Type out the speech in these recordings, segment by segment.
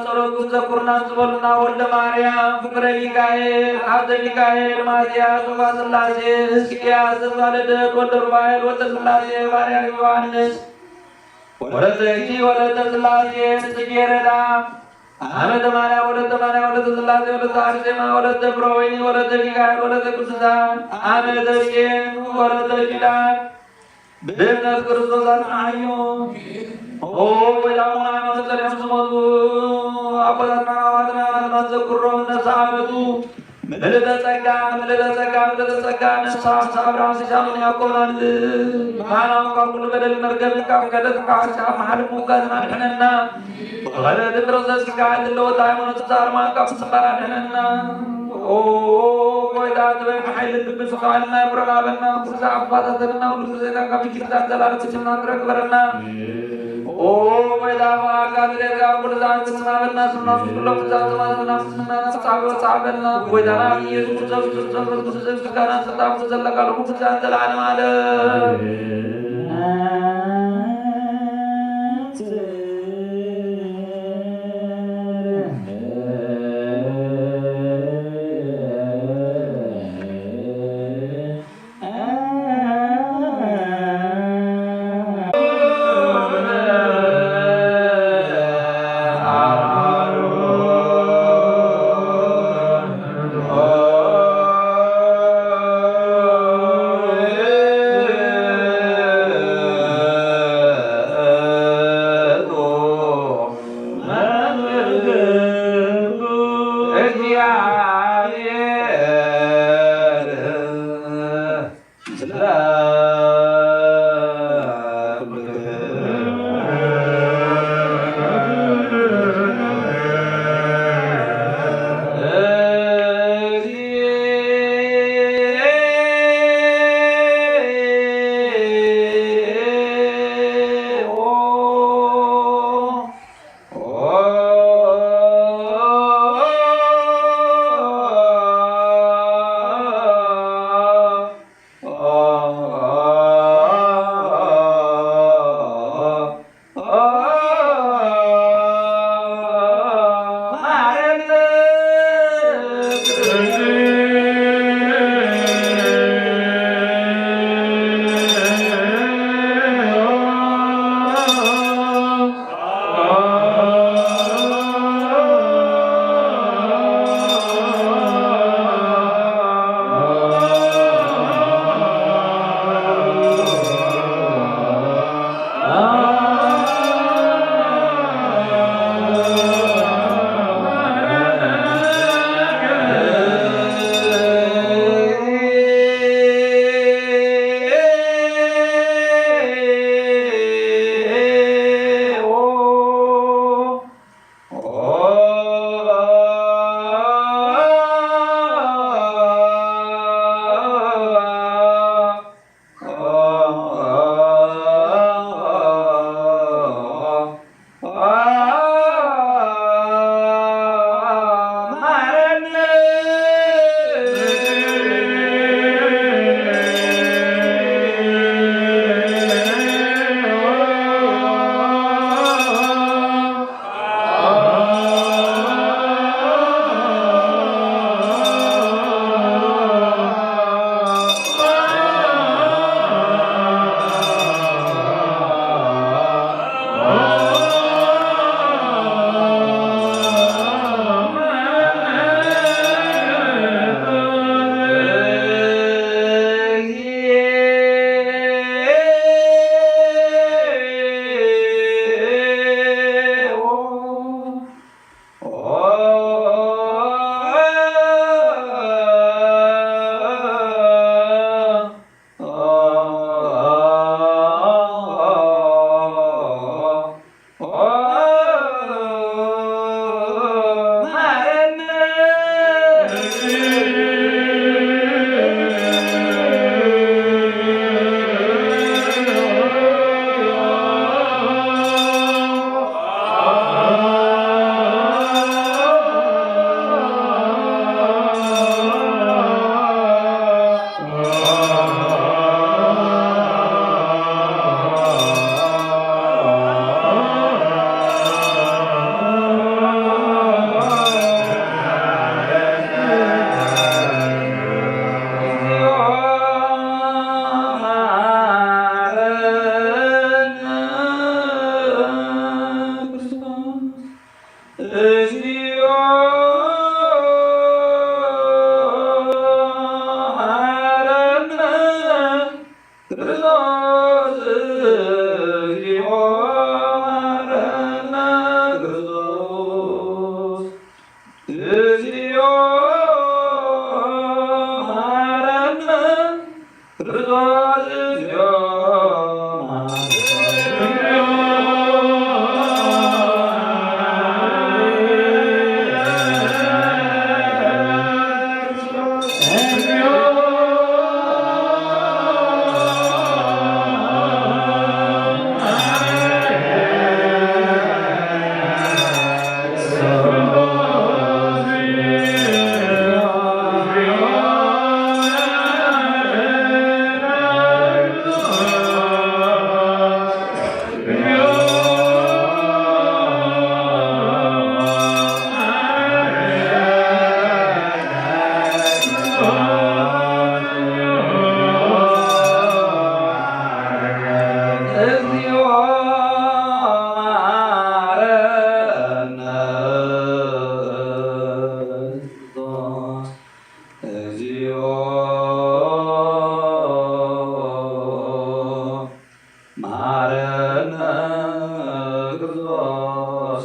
ጸሎት ዘኩርና ዝበሉና ወልደ ማርያም፣ ፍቅረ ሚካኤል፣ ሀብተ ሚካኤል፣ ማትያስ፣ ወልደ ስላሴ፣ ሕዝቅያስ፣ ተስፋ ልደት፣ ወልደ ሩፋኤል፣ ወልደ ስላሴ፣ ባርያ ዮሐንስ፣ ወለተ እግዚእ ወለተ ስላሴ፣ ጽጌረዳ፣ አመተ ማርያም፣ ወለተ ማርያም፣ ወለተ ስላሴ፣ ወለተ አርሴማ፣ ወለተ ፍረወይኒ፣ ወለተ ሚካኤል፣ ወለተ ቅዱሳን፣ አመተ ብኤን፣ ወለተ ኪዳን፣ ብእምነት ክርስቶስ አጽንዓዮ። ኦ ወዳሙና መሰለያም ዝሞቱ አባታትና አባትና አባትና ዘክሮም ነፍስ አመቱ ምልዕተ ጸጋ ምልዕተ ጸጋ ምልዕተ ጸጋ ነፍስ አብርሃም ሲሳሉን ያቆናል። ማናው ካብ ኩሉ በደል መርገም ካብ ከደት ካብ ሻ መሓል ሙጋዝና ድሕነና። ብኸለት ክርስቶስ ስጋ ዘለወት ሃይማኖት ዛርማ ካብ ስባራ ድሕነና። ኦ ጎይታ ጥበብ ሓይል ልብን ፍቃልና ይብረቃበልና። ኩሉ ኣባታተንና ሁሉ ግዜና ካብ ይቅርታ ዘላለም ትሕትና ትረክበረና። ኦ ጎይታ ብኣካ ትሬትካ ኩሉ ዛን ትስማበልና። ስምና ምስ ኩሎም ግዛት ዘማትና ምስምና ጻዕበ ጻዕበልና። ጎይታና ኢየሱስ ክርስቶስ ክርስቶስ ክርስቶስ ምስጋና ስልጣን ዘለካ ለኩሉ ግዛት ዘላለም ዓለም። እግዚኦ መሐረነ ክርስቶስ እግዚኦ መሐረነ። እግዚኦ መሐረነ ክርስቶስ። እግዚኦ መሐረነ ክርስቶስ።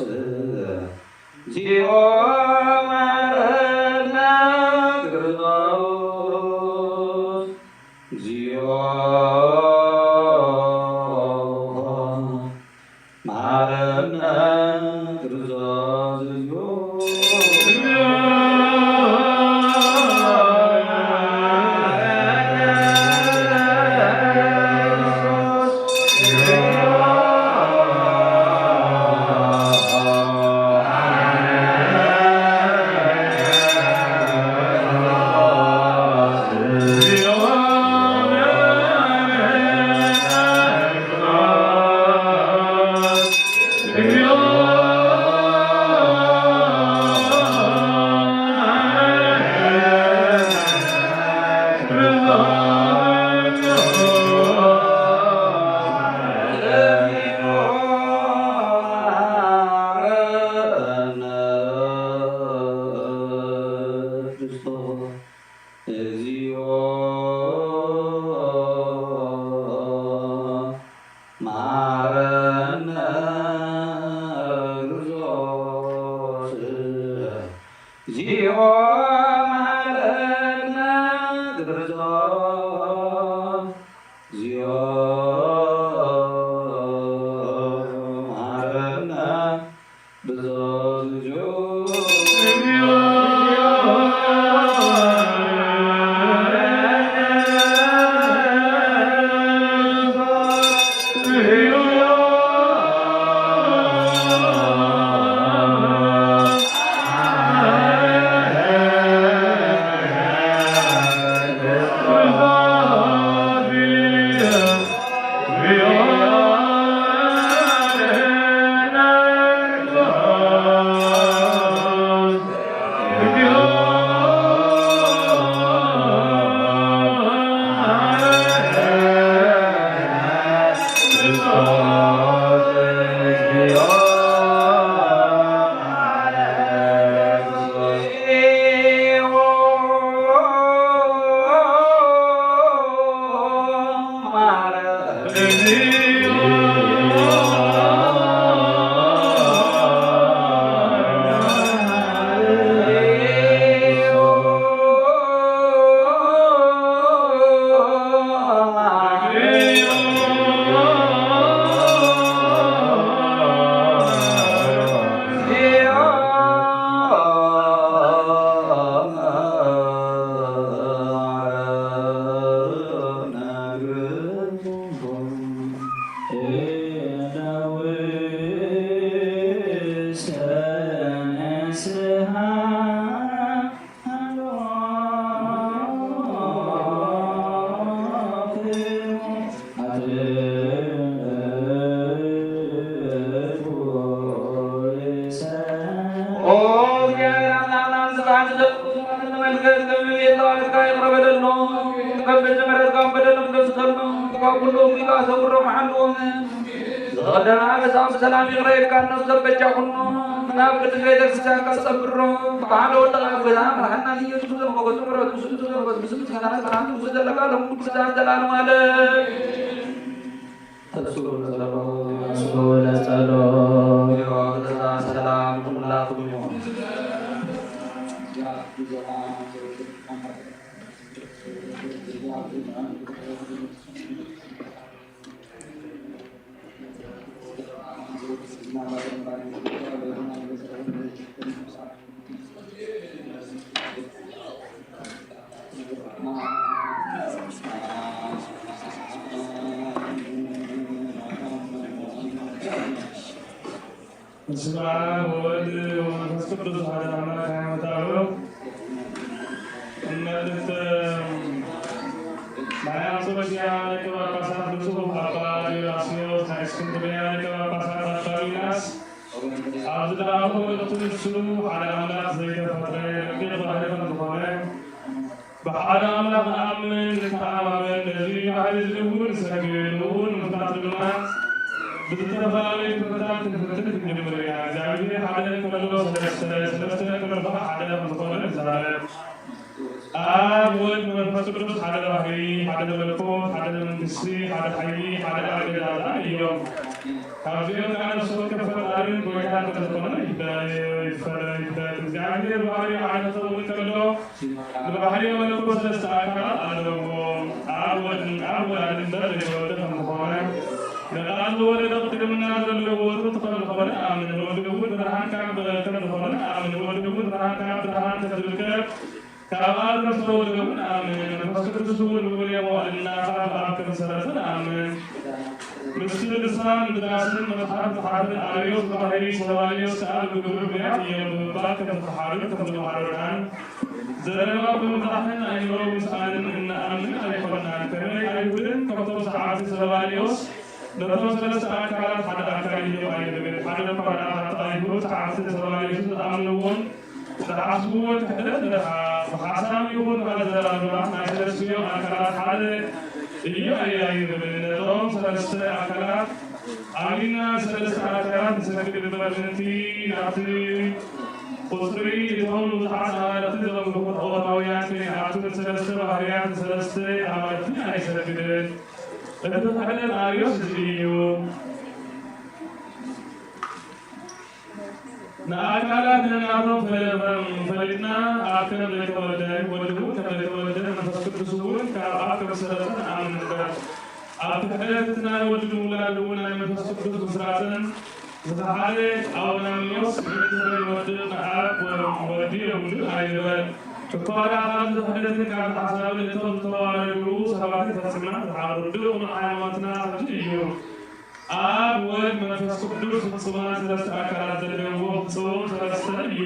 እግዚኦ መሐረነ ክርስቶስ። እግዚኦ እግዚኦ መሐረነ ክርስቶስ። እግዚኦ መሐረነ ክርስቶስ። እግዚኦ መሐረነ ዝቐደመ ኣበሳ ብሰላም ይቕረ ኢልካ ነፍሰ በጃ ኩኖ ናብ ቅድስት ቤተ ክርስቲያን ካጸብሮ ብሓደ ወልድኻ ኣብ ገዛ መርሓና ኢየሱስ ዘመጎቱ ምሕረቱ ስንቱ ዘመጎት ብስም ምስጋና ሰላም ንጉስ ዘለካ ሎም ቅዱሳን ዘላለም ኣለ። ተስኡ ለጸሎ ተስኡ ለጸሎ። ሰላም ኩላኩም ይሁን። በስመ አብ ወወልድ ወመንፈስ ቅዱስ አሐዱ አምላክ። ሃይማኖት አበው። መልእክት ናይ አንጾኪያ ሊቀ ጳጳሳት ብፁዕ አባ ዲዮናስዮስ፣ ናይ እስክንድርያ ሊቀ ጳጳሳት አባ ሚናስ፣ ኣብዚ ለኣኹ መልእኽቲ ንሱ ሓደ ኣምላኽ ዘይተፈጥረ ረቂቕ ባህሪ ከም ዝኾነ፣ ብሓደ ኣምላኽ ንኣምን ንተኣማመን፣ ነዚ ባህሪ እዚ እውን ንሰግድ፣ ንእኡ ንምፍላጥ ድማ ብዝተፈላለዩ ትምህርትታት ክንፍትን ክንጅምር ኢና። እግዚኣብሔር ሓደ እንከሎ ሰለስተ፣ ሰለስተ እንከሎ ከዓ ሓደ ከም ዝኾነ ንዛረብ። ኣብ ወልድ መንፈስ ቅዱስ ሓደ ባህሪ፣ ሓደ መለኮት፣ ሓደ መንግስቲ፣ ሓደ ሓይሊ፣ ሓደ ኣገዛዝኣ እዮም። ካብዚኦም ከዓ ነፍሲ ወከፍ ፈጣርን ጎይታን ከም ዝኾነ ይፈ-፣ ይፈለ-፣ ይፍለጥ። እግዚኣብሔር ባህሪ ሓደ ክኸውን ከሎ፣ ንባህሪ መለኮት ሰለስተ ኣካላት ኣለዎ። ኣብ ወልድ፣ ኣብ ወላዲ እምበር ዘይተወልደ ከም ዝኾነ፣ ንቓል ዝወለደ ቅድምና ዘለዎ ወትሩ ከም ዝኾነ ኣምን። ወልድ እውን ብርሃን ካብ፣ ከም ዝኾነ ኣምን። ወልድ እውን ብርሃን ካብ ብርሃን ከም ዝርከብ፣ ካብ ኣብ ከም ዝተወልደ እውን ኣምን። መንፈስ ቅዱስ እውን ብውልየ መዋዕልና ካብ ኣብ ከም ዝሰረጸ ንኣምን። ምስቲ ልሳን ምድራስን መጽሓፍ ምጽሓፍን ኣርዮስ ብባህሪ ሰባልዮስ ከኣ ብግብሪ ብሉያት እዮም ብምባል ከም ዝተሓዱ ከም ዝመሃሩናን ዘለማ ብምብዛሕን ኣእምሮ ምስኣንን እንኣምን ኣይኮናን። ከመይ ኣይሁድን ከምቶም ሰዓብቲ ሰባልዮስ ነቶም ሰለስተ ኣካላት ሓደ ኣካል እዮም ኣይንብል። ሓደ እኳ ደኣ ካብቲ ኣይሁድ ሰዓብቲ ሰባልዮስን ዝኣምንዎን ዝሓስብዎ ክሕደት ንርሓቕ። ብሓሳብ ይኹን ብኣዘራርባ ናይ ሰለስቲኦም ኣካላት ሓደ እዩ ኣይንብል። ነቶም ሰለስተ ኣካላት ኣሚንና ሰለስተ ኣካላት ንሰግድ እምበር ምእንቲ ናብቲ ቁጽሪ እቶም ብዙሓት ኣማልኽቲ ዘምልኹ ጣኦታውያን ከይንኣቱ ንሰለስተ ባህርያት ንሰለስተ ኣማልኽቲ ኣይንሰግድን። እቲ ክሕደት ኣርዮስ እዚ እዩ። ንኣካላት ነናቶም ፈለ-፣ ፈሊጥና ኣብ ከም ዘይተወልደ፣ ወዲ እውን ከም ዘይተወልደ፣ መንፈስ ቅዱስ እውን ካብ ኣብ ከም ዝሰረጸ ንኣምን እምበር፣ ኣብ ክሕደት እቲ ናይ ወዲ ምውላድ እውን ናይ መንፈስ ቅዱስ ምስራጽን ዝኸሓደ ኣውናምዮስ ስምዒት ዝበል ወዲ ንኣብ ወዲ የብሉን ኣይንበል። እኳ ደኣ ካብዚ ክሕደትን ካብዚ ሓሳብን እቶም ዝተዋረዱ ሰባትን ፈጺምና ንዝሓቑ ርዱእ ቅኑዕ ሃይማኖትና ከምዚ እዩ። ኣብ ወልድ መንፈስ ቅዱስ ፍጹማን ሰለስተ ኣካላት ዘለዎ ፍጹም ሰለስተ እዩ።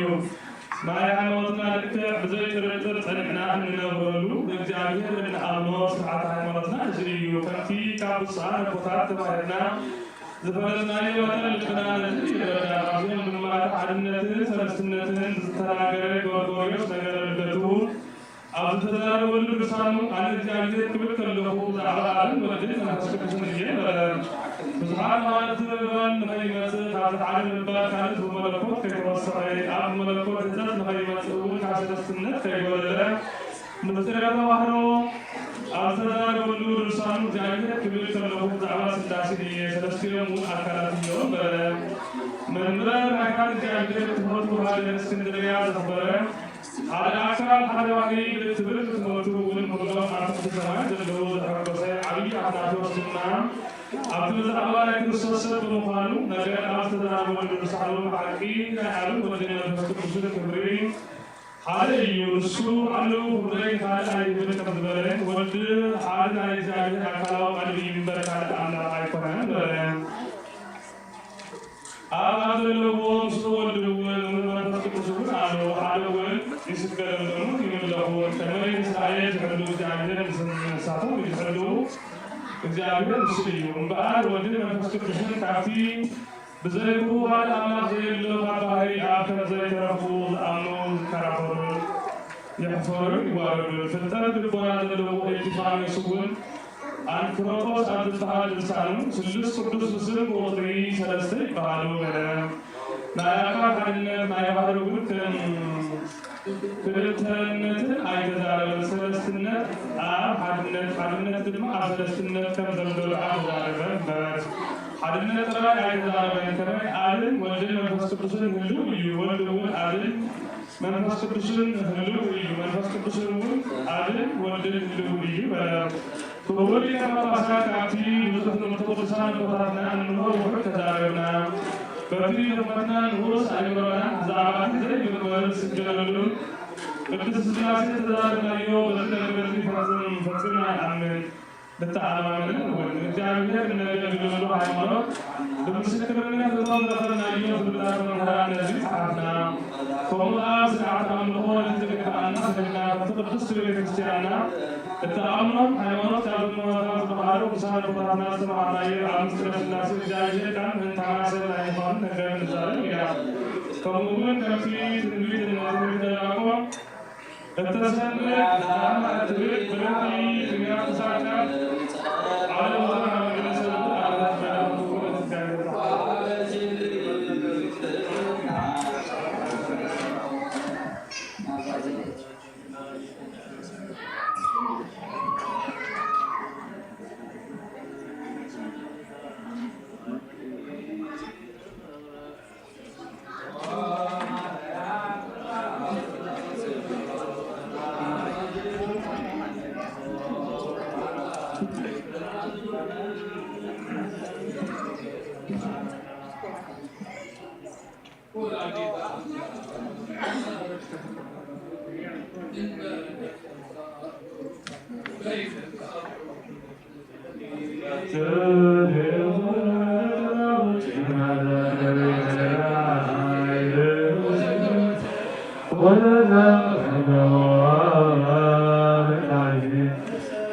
ናይ ሃይማኖትና ልክዕ ብዘይ ጥርጥር ጸኒዕና እንነብረሉ ንእግዚኣብሔር እንኣምኖ ስርዓት ሃይማኖትና እዚ እዩ። ከምቲ ካብ ብፁዓን ኣቦታት ተማሂርና ዝፈለጥናዮ መጠን ልብና ነዚ ይረዳ። ኣብዚኦም ድማ እቲ ሓድነትን ሰለስትነትን ዝተናገረ ጎርጎርዮስ ነገረ ልደቱ ኣብ ዝተዛረበሉ ልሳኑ፣ ኣነ እግዚኣብሔር ክብል ከለኹ ብዛዕባ ኣብን ወድን መንፈስ ቅዱስን እየ በለ። ብዙሓት ኣማልኽቲ ምባል ንኸይመጽእ፣ ካብቲ ሓደ ምባል ካልእ ብመለኮት ከይተወሰኸ፣ ኣብ መለኮት ህጸት ንኸይመጽእ እውን ካብ ሰለስትነት ከይጎደለ፣ ምስጢረ ተዋህዶ ኣብ ዝተዛረበሉ ልሳኑ፣ እግዚኣብሔር ክብል ከለኹ ብዛዕባ ስላሴ እየ፣ ሰለስቲኦም እውን ኣካላት እዮም በለ። መንበረ ብርሃን እግዚኣብሔር ትሑት ወሃቢ እስክንድርያ ዘኽበረ፣ ሓደ ኣካል ሓደ ባህሪ ብእትብል ክትመቱ እውን ኩሎም ኣብ ትሕቲ ሰማይ ዘለዉ ዘሐጎሰ ዓብዪ ኣትናቴዎስ ድማ ኣብቲ ብዛዕባ ናይ ክርስቶስ ሰብ ብምዃኑ ነገር ኣብ ዝተዛረበሉ ልሳኑ ብሓቂ ናይ ኣብን ወልድን መንፈስ ቅዱስን ክብሪ ሓደ እዩ። ንሱ ባዕሉ ክብረይ ካልእ ኣይህብን ከም ዝበለ፣ ወልድ ሓደ ናይ እግዚኣብሔር ኣካላዊ ቃል እዩ እምበር ካልእ ኣምላኽ ኣይኮነን በለ። ኣብ ኣብ ዘለዎ ምስኡ ወልድ እውን መንፈስ ቅዱስ እውን ኣሎ። ሓደ እውን ይስገደሎምን ይምለኹን። ከመይ ንስራኤል ዝሕሉ እግዚኣብሔር ምስ ንሳቶም ይዝሕሉ እግዚኣብሔር ንሱ እዩ። እምበኣር ወልድን መንፈስ ቅዱስን ካብቲ ብዘይ ክቡር ኣምላኽ ዘየሎ ካብ ባህሪ ኣብ ከም ዘይተረፉ ዝኣምኑ ዝከራኸሩን የሕፈሩን ይዋረዱን። ፍልጠት ልቦና ዘለዎ ኤጲፋንዮስ እውን ኣንክሮጦስ ኣብ ዝበሃል ልሳኑ፣ ስሉስ ቅዱስ ብስም ብቁጽሪ ሰለስተ ይበሃሉ በለ። ናይ ኣካል ሓድነት፣ ናይ ባህሪ እውን ከም ክልተነትን ኣይተዛረበን። ሰለስትነት ኣብ ሓድነት፣ ሓድነት ድማ ኣብ ሰለስትነት ከም ዘሎ ደኣ ተዛረበ እምበር፣ ሓድነት ጥራይ ኣይተዛረበን። ከመይ ኣብን ወልድን መንፈስ ቅዱስን ህልው እዩ፣ ወልድ እውን ኣብን መንፈስ ቅዱስን ህልው እዩ፣ መንፈስ ቅዱስን እውን ኣብን ወልድን ህልው እዩ በለ። ክቡር ሊቀ ጳጳሳት ካብቲ ብዙሕ ትምህርቲ ቅዱሳን ኣቦታትና እንሆ ውሑድ ተዛረብና። በቲ ድኽመትና ንኡስ ኣእምሮና ብዛዕባ እቲ ዘይግበር ዝስገደሉን ቅድስት ሥላሴ ተዛረብናዮ በዚ ነገር እዚ ፈጽም ፈጺምና ንኣምን። ንተኣማመንን እውን ንእግዚኣብሔር እነገልግለሉ ሃይማኖት ብምስክርነት እቶም ዘፈልናዮም ፍሉጣት መምህራን ነዚ ጸሓፍና። ከምኡ ከኣ ስርዓት ኣምልኾ ነቲ ዝግብኣና ሰሪዕና በቲ ቅድስቲ ቤተ ክርስቲያንና እተኣምኖም ሃይማኖት ካብ እመቤታትና ዝተምሃሩ ቅዱሳን ኣቦታትና ዝተማሃርናዮ ኣብ ምስጢረ ሥላሴ እግዚኣብሔር ቃል ምእንታና ሰብ ናይ ምዃኑ ነገር ንዛረብ ኢና። ከምኡ እውን ከምቲ ትንቢት ትንቢተ ዕላቆ እተሰምዕ ዛማ እትብል ብረቲ ትግርኛ ተሳካ ዓለም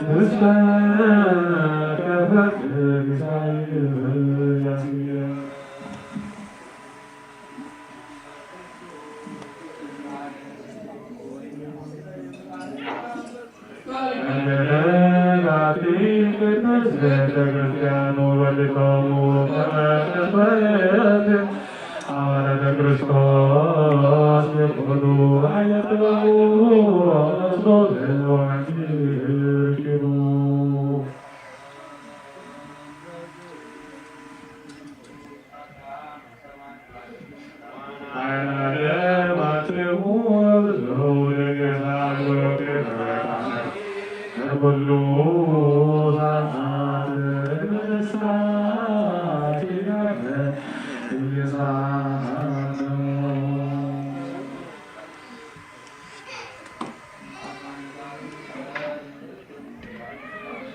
ወዘን ኣብ መግለሰ እንደ ነጋቲት ቅድስት ቤተ ክርስቲያን ወበሊቶሙ ከመ ተስፈየት ሐዋርያተ ክርስቶስ ይኩኑ ኃይለ ጥበቡ ወመንፈሱ ወመንፈስ ይርኪቡ።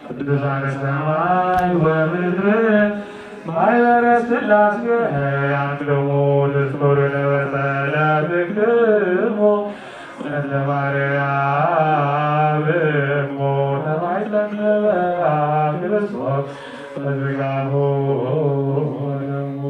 ቅዱሳነ ሰማይ ወምድር ማሕበረ ሥላሴ አንትሙ ትስኩሩ ነበረ ለትክሙ እለ ማርያም እሙ ተማይጠን ነበራ ክርስቶስ በዝጋሁ ደሙ።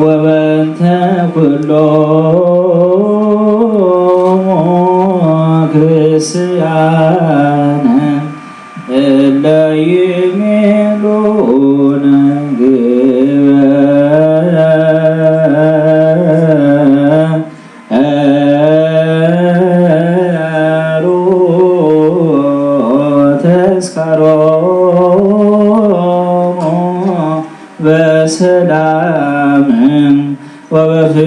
ወበእንተ ኩሎሙ ክርስቲያን እለ ይሜሉነ ግበሩ ተስካሮሙ በሰላም ወበፍቅረ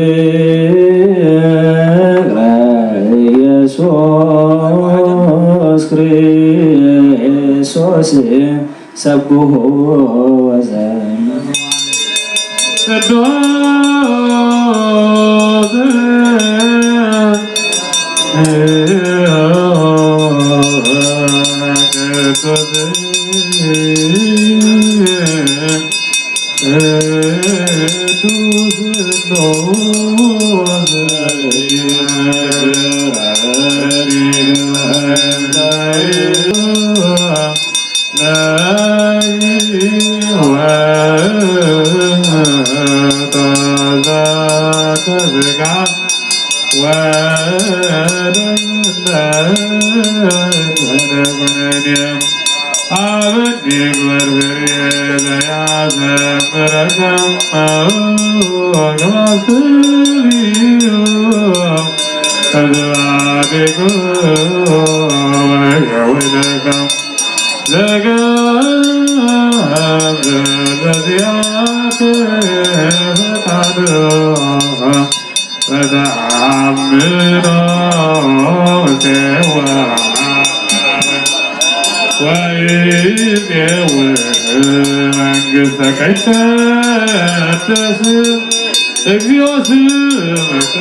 ኢየሱስ ክርስቶስ ሰብኩ ወዘምሩ። መንግስተ ቀይተደስ እግዚኦ ስምከ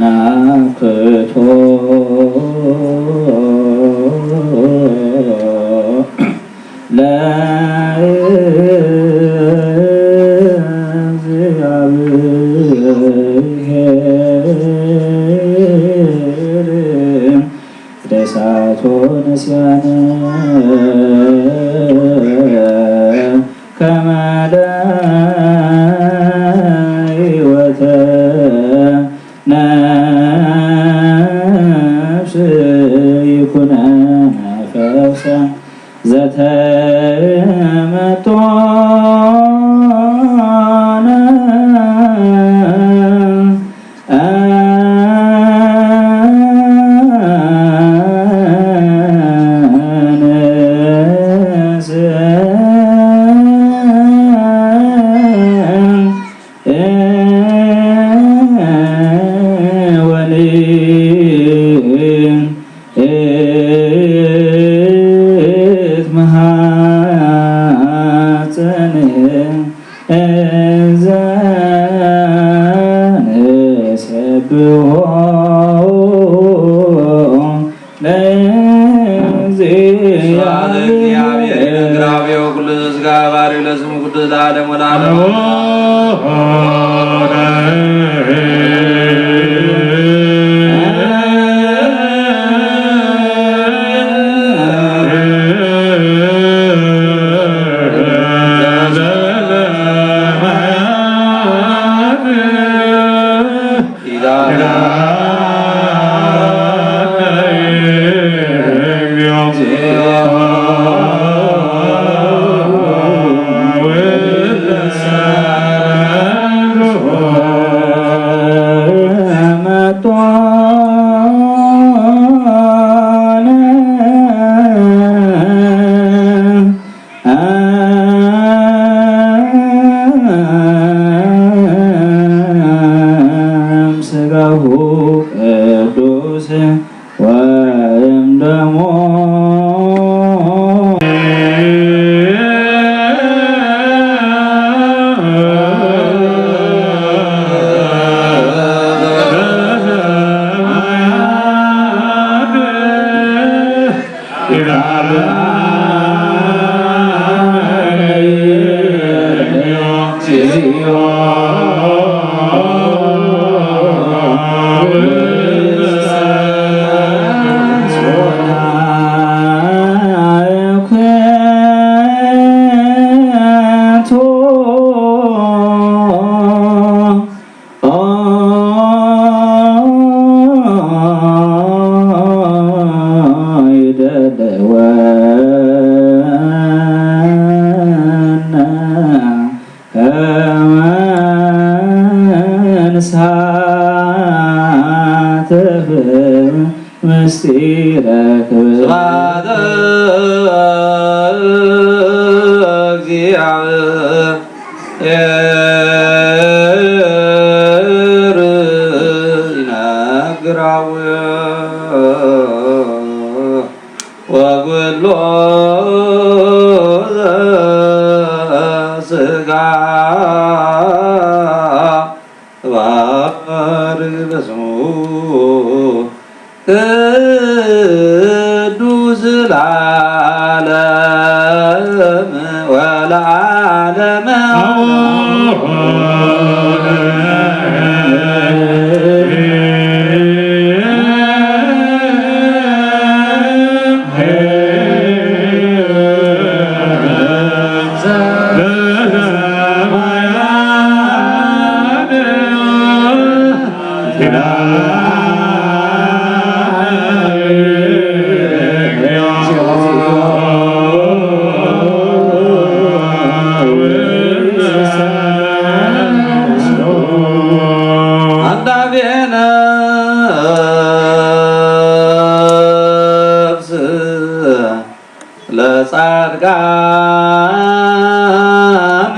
ናፍቆቶ ለእግዚአብሔር ደሳቶ ንስያነ ከመ ለህይወተ ነፍስ ይኩነነ ፈውሰ ዘተመጦነ ስብሐት ለእግዚአብሔር። ለእግዚአብሔር ይነግር አብዮ ኩሉ ስጋ ባሪ ለስሙ ቅዱስ ለዓለም ወለዓለም። ስጋሁ ቅዱስ ወእምደሞ። ምስጢረ ክብር። ስብሐት ለእግዚአብሔር። ወለዓለመ ለጻድቃን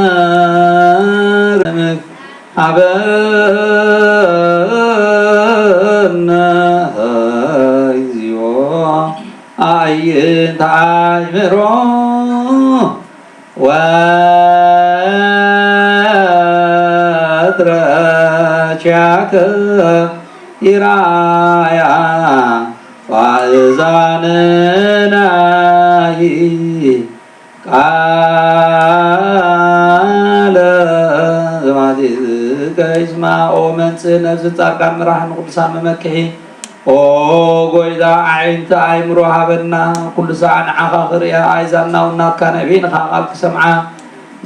ማርያም ሀበነ እግዚኦ አዕይንተ አእምሮ ወትረቻከ ይራያ ዋእዛንናሂ ቃለ ዘማቲትከ ይስማ። ኦ መንጽእ ነፍሲ ጻድቃን ምራሕ ንቅዱሳን መመክሒ። ኦ ጎይታ ኣዒንቲ ኣእምሮ ሃበና፣ ኩሉ ሰዓት ንዓኻ ክርእያ ኣእዛንና እውን ናትካ ነቢዕንኻ ቃል ክሰምዓ።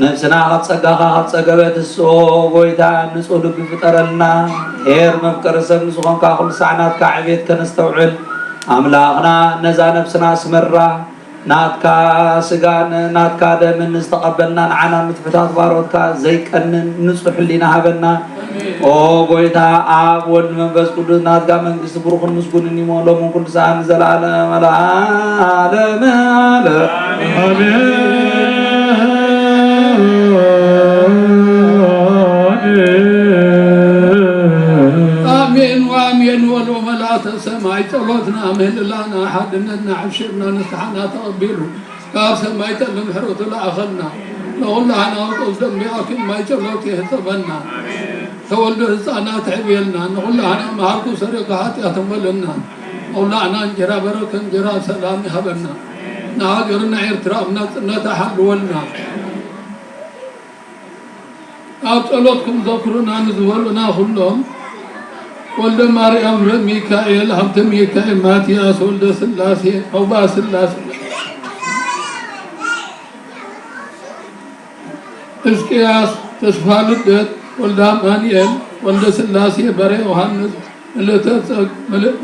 ነፍስና ካብ ጸጋኻ ካብ ጸገበት እስኦ ጎይታ ንጹህ ልቢ ፍጠረልና። ሄር መፍቀሪ ሰብ ንዝኾንካ ኩሉ ሰዓት ናትካ ዕቤት ከነስተውዕል ኣምላኽና ነዛ ነፍስና ስመራ። ናትካ ስጋን ናትካ ደምን ዝተቐበልና ንዓና ምትሕታት ባሮትካ ዘይቀንን ንጹሕ ሕሊና ሃበና። ኦ ጎይታ ኣብ ወልድ መንፈስ ቅዱስ ናትካ መንግስቲ ብሩኽን ምስጉንን እዩ ሎምን ኩሉ ሰዓት ንዘለዓለም ኣለ ዓለም ኣለ። ኣሜን ወኣሜን ወሎ መላእተ ሰማይ ጸሎትና ምህልላና ሓድነትና ሕሽርና ንስሓና ተቐቢሉ ካብ ሰማይ ጠሊ ምሕረቱ ለኣኸልና። ንኹላህና ውጡዝ ደም ቢኣኪን ማይ ጸሎት የህጸበና። ተወልዶ ህፃናት ሕብየልና። ንኹላህና መሃርኩ ሰሪካ ሓጢኣት እመለና። ንኹላህና እንጀራ በረከ እንጀራ ሰላም ይሃበና። ንሃገርና ኤርትራ ኣብ ናጽነታ ሓልወልና። ኣብ ጸሎትኩም ዘክሩና ንዝበሉና ኩሎም፣ ወልደ ማርያም፣ ፍረ ሚካኤል፣ ሃብተ ሚካኤል፣ ማትያስ፣ ወልደ ስላሴ፣ ዑባ ስላሴ፣ ሕዝቅያስ፣ ተስፋ ልደት፣ ወልደ ኣማንኤል፣ ወልደ ስላሴ፣ በረ ዮሃንስ፣ ምልእተ ጸግ-፣ ምልእ-፣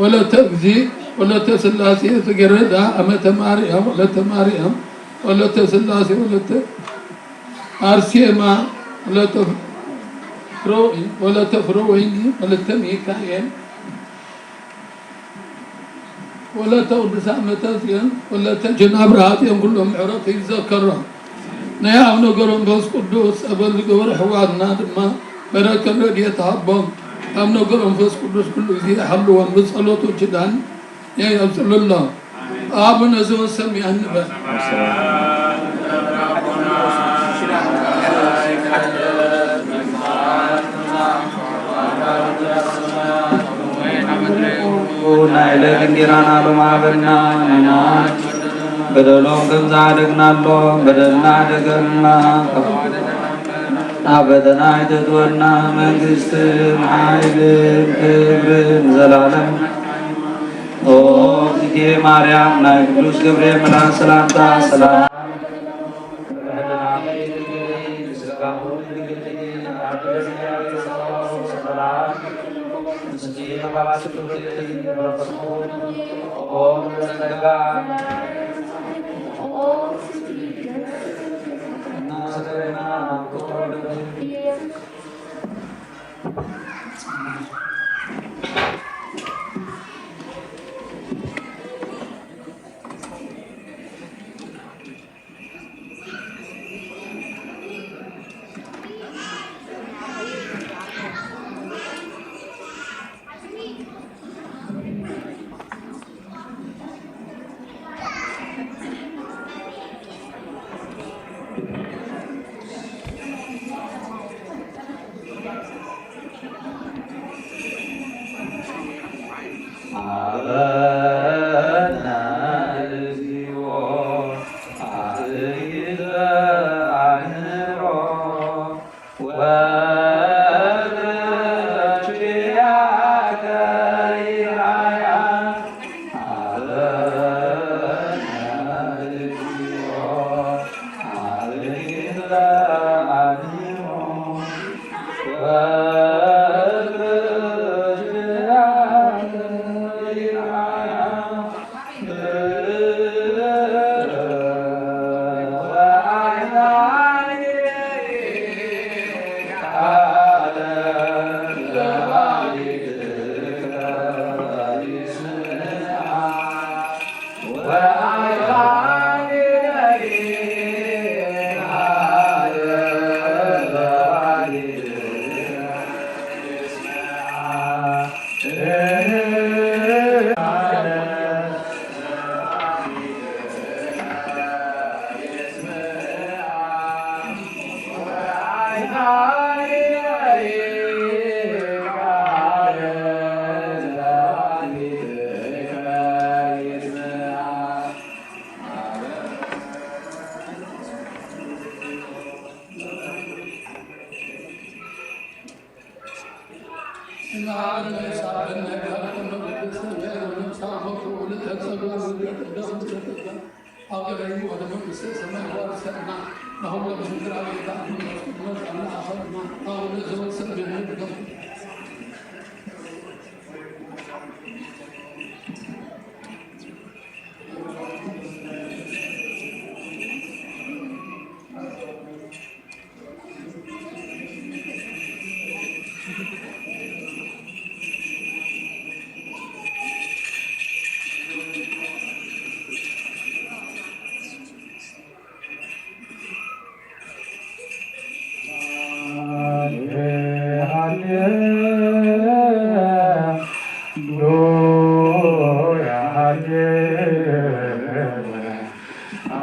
ወለተ እግዚእ፣ ወለተ ስላሴ፣ ጽጌረዳ፣ ኣመተ ማርያም፣ ወለተ ማርያም፣ ወለተ ስላሴ፣ ወለተ ኣርሴማ፣ ወለተ ፍረ-፣ ወለተ ፍረወይኒ፣ ወለተ ሚካኤል፣ ወለተ ቅዱሳን መተጽዮን፣ ወለተ ጅናብራ ጽዮን፣ ኩሎም ምሕረቱ ይዘከሮም። ናይ ኣብ ነገሮም መንፈስ ቅዱስ ጸበል ዝገበሩ ኣሕዋትና ድማ በረከት ረድኤት ሃቦም። ኣብ ነገሮም መንፈስ ቅዱስ ኩሉ ግዜ ይሓልዎም። ብጸሎቱ ኪዳን የብጽልሎም። ኣቡነ ዘበሰማያት ንበል። ናይ ዕለት እንጌራና ሎሚ ሃበና፣ ንሕና በደሎም ከም ዝሓደግናሎም በደልና ሓደገልና፣ ናብ ፈተና ኣይተእትወና፣ መንግስትን ሓይልን ክብርን ዘላለም ኦ እግዝእትየ ማርያም፣ ናይ ቅዱስ ገብርኤል መልኣክ ሰላምታ ሰላም።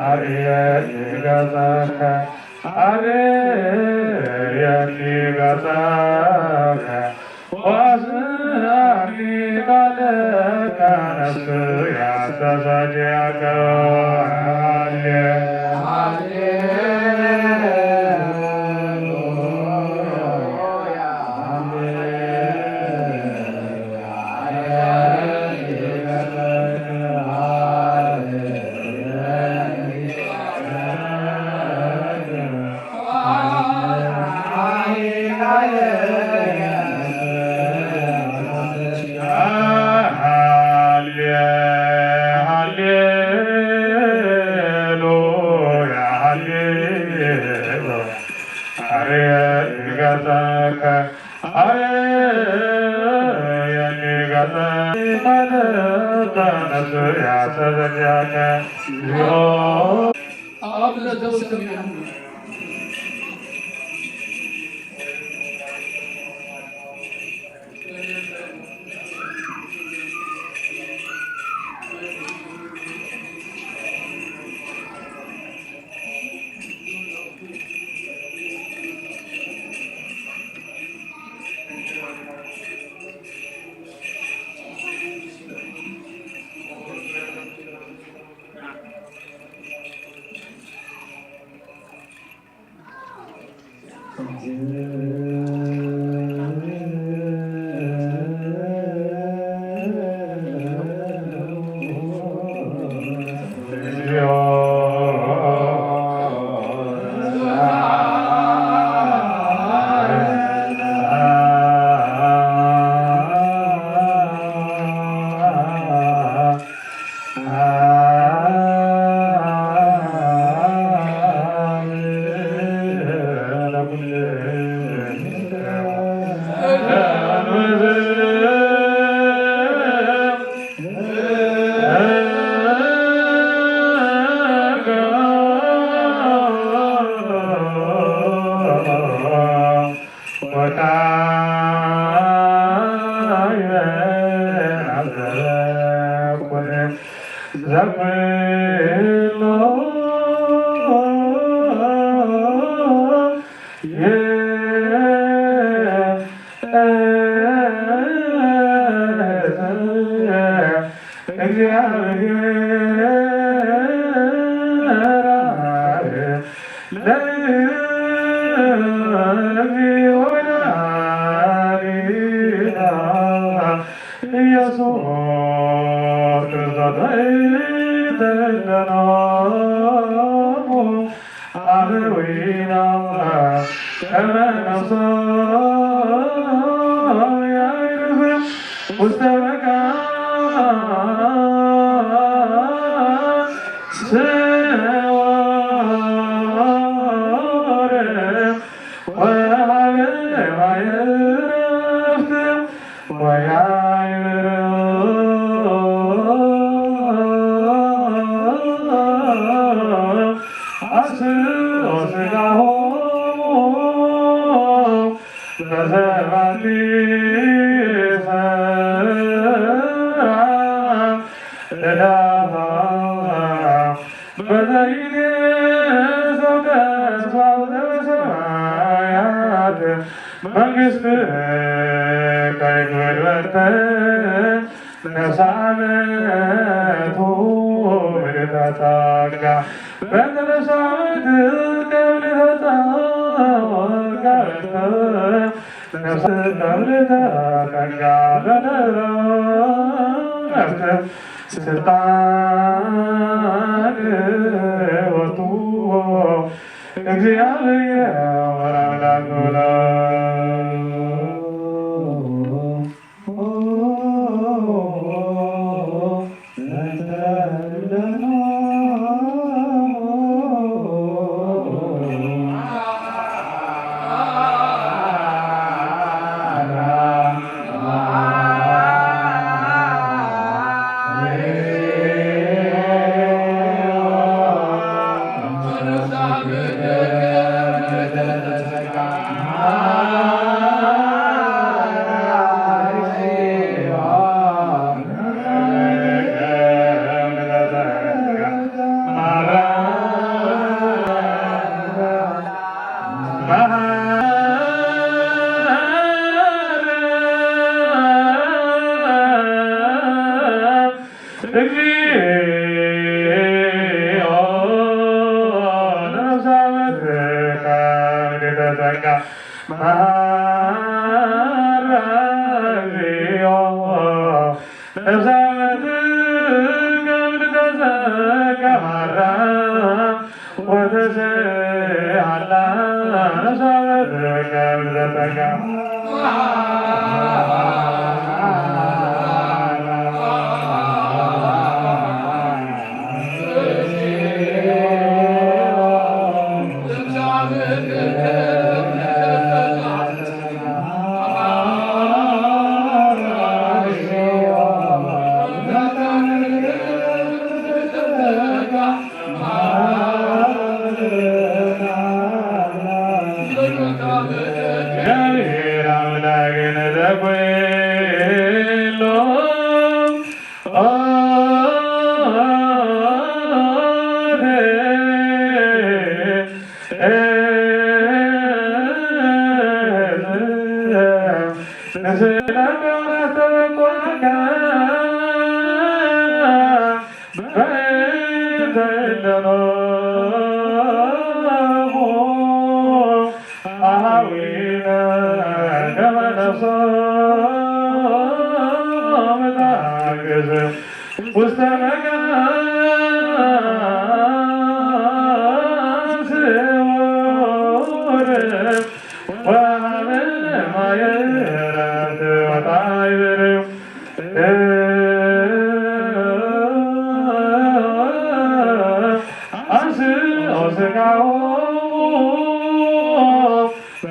አርየኒ ገጸከ፣ አርየኒ ገጸከ፣ ወአስምዓኒ ቃለከ፣ ነፍስየ ተሰዲያከ። ሃሌ፣ ሃሌ ኢየሱስ ክርስቶስ ተለኖሙ ኣበዊና ከመ ነፍሶ ያዕርፍ ውስተ በቃ ስወር ወሃበ ማየ ዕረፍት ወያዕብር አስሮ ስጋሆሙ በሰባቲ ሰራ እዳፋ በዘይት ሰው ተስፋው ዘበሰማያት መንግስት ከይትወድበተ ነፍሳመ ቱ ምድተጸጋ በእንተ ነፍሳመ ትከብድ ተጸጋ በእንተ ነፍስ ከብድ ተጸጋ በደረፍት ስልጣን ወቱ እግዚአብሔር ወራዳ ኖላ እግዚኦ ነፍሳመትከ ምድተጸጋ መሃራ እግዚኦ ነፍሳመትከ ምድተጸጋ መሃራ ወተሰአላ ነፍሳመትከ ምድተጸጋ እግዚአብሔር አምላክነ ዘኩሎ አሃዊነ ከመ ነፍሶም ታግስ ውስተ መቃብር ስውር ወሀበነ ማየ ዕረፍት ወጣዕብር። አንስኦ ስጋሆሙ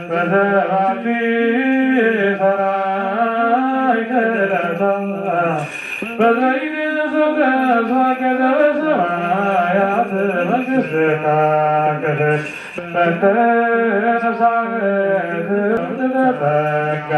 በሰባቲ ሰራይ ከለታ በዘይት ዘሰብረ ስማከ ዘበሰማያት መንግስትካ ክፍት በንተ ነፍሳት ተጠጋ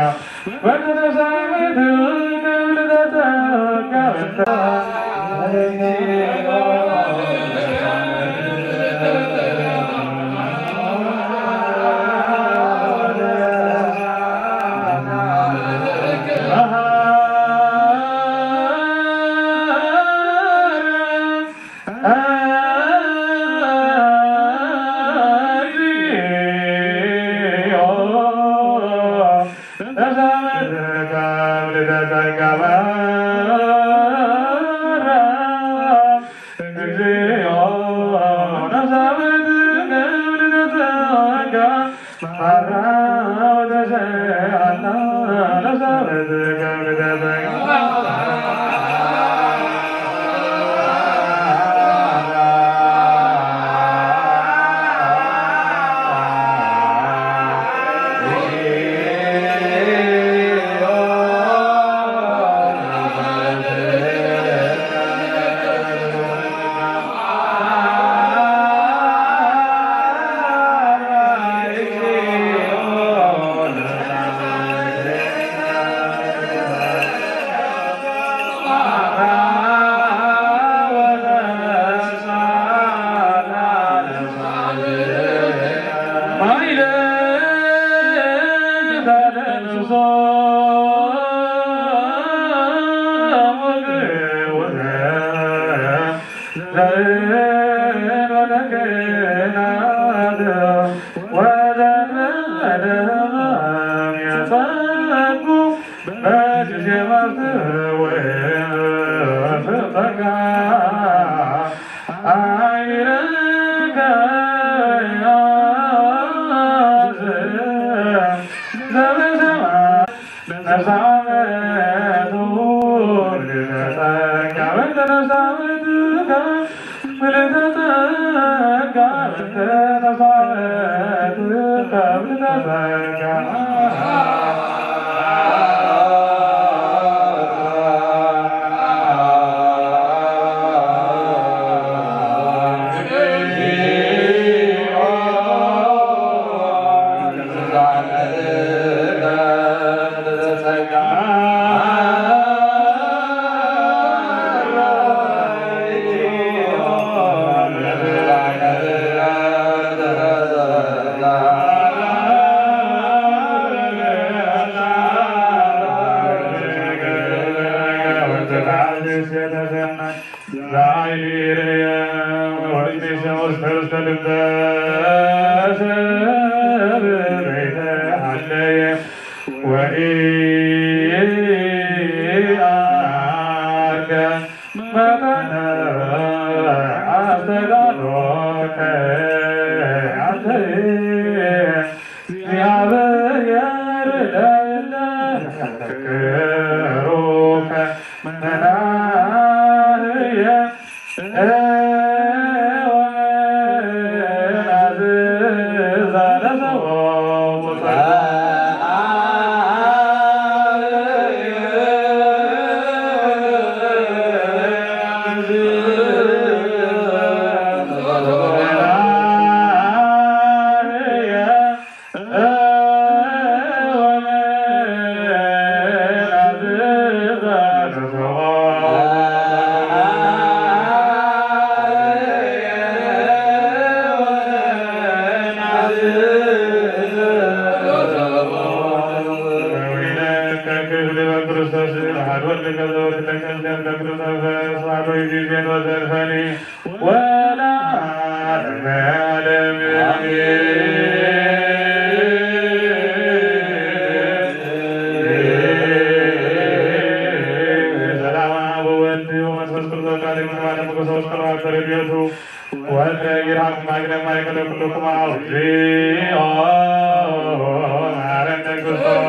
ሰላም አብ ወወልድ ወመንፈስ ቅዱስ አሐዱ አምላክ። ወትረ ይርሐቅ ማግነ ማእከለ ኩልክሙ አውዜኦ መሐረነ ክርስቶስ።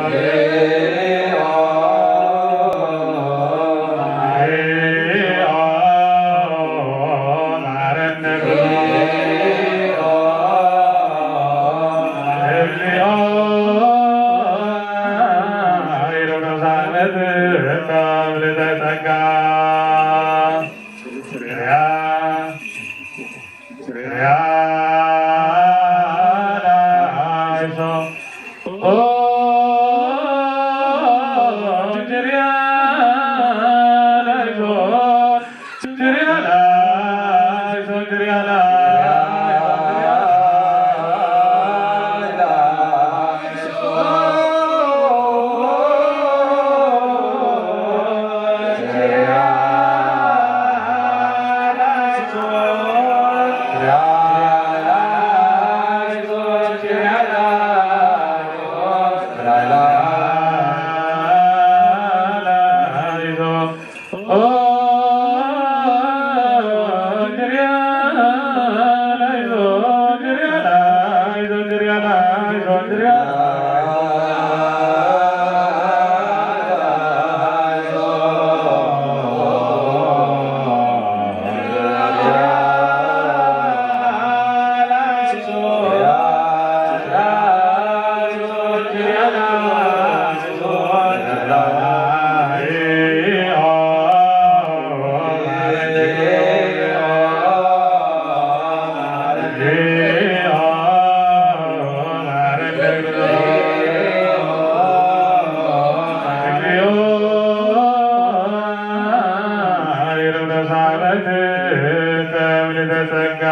ተምልተ ጸጋ።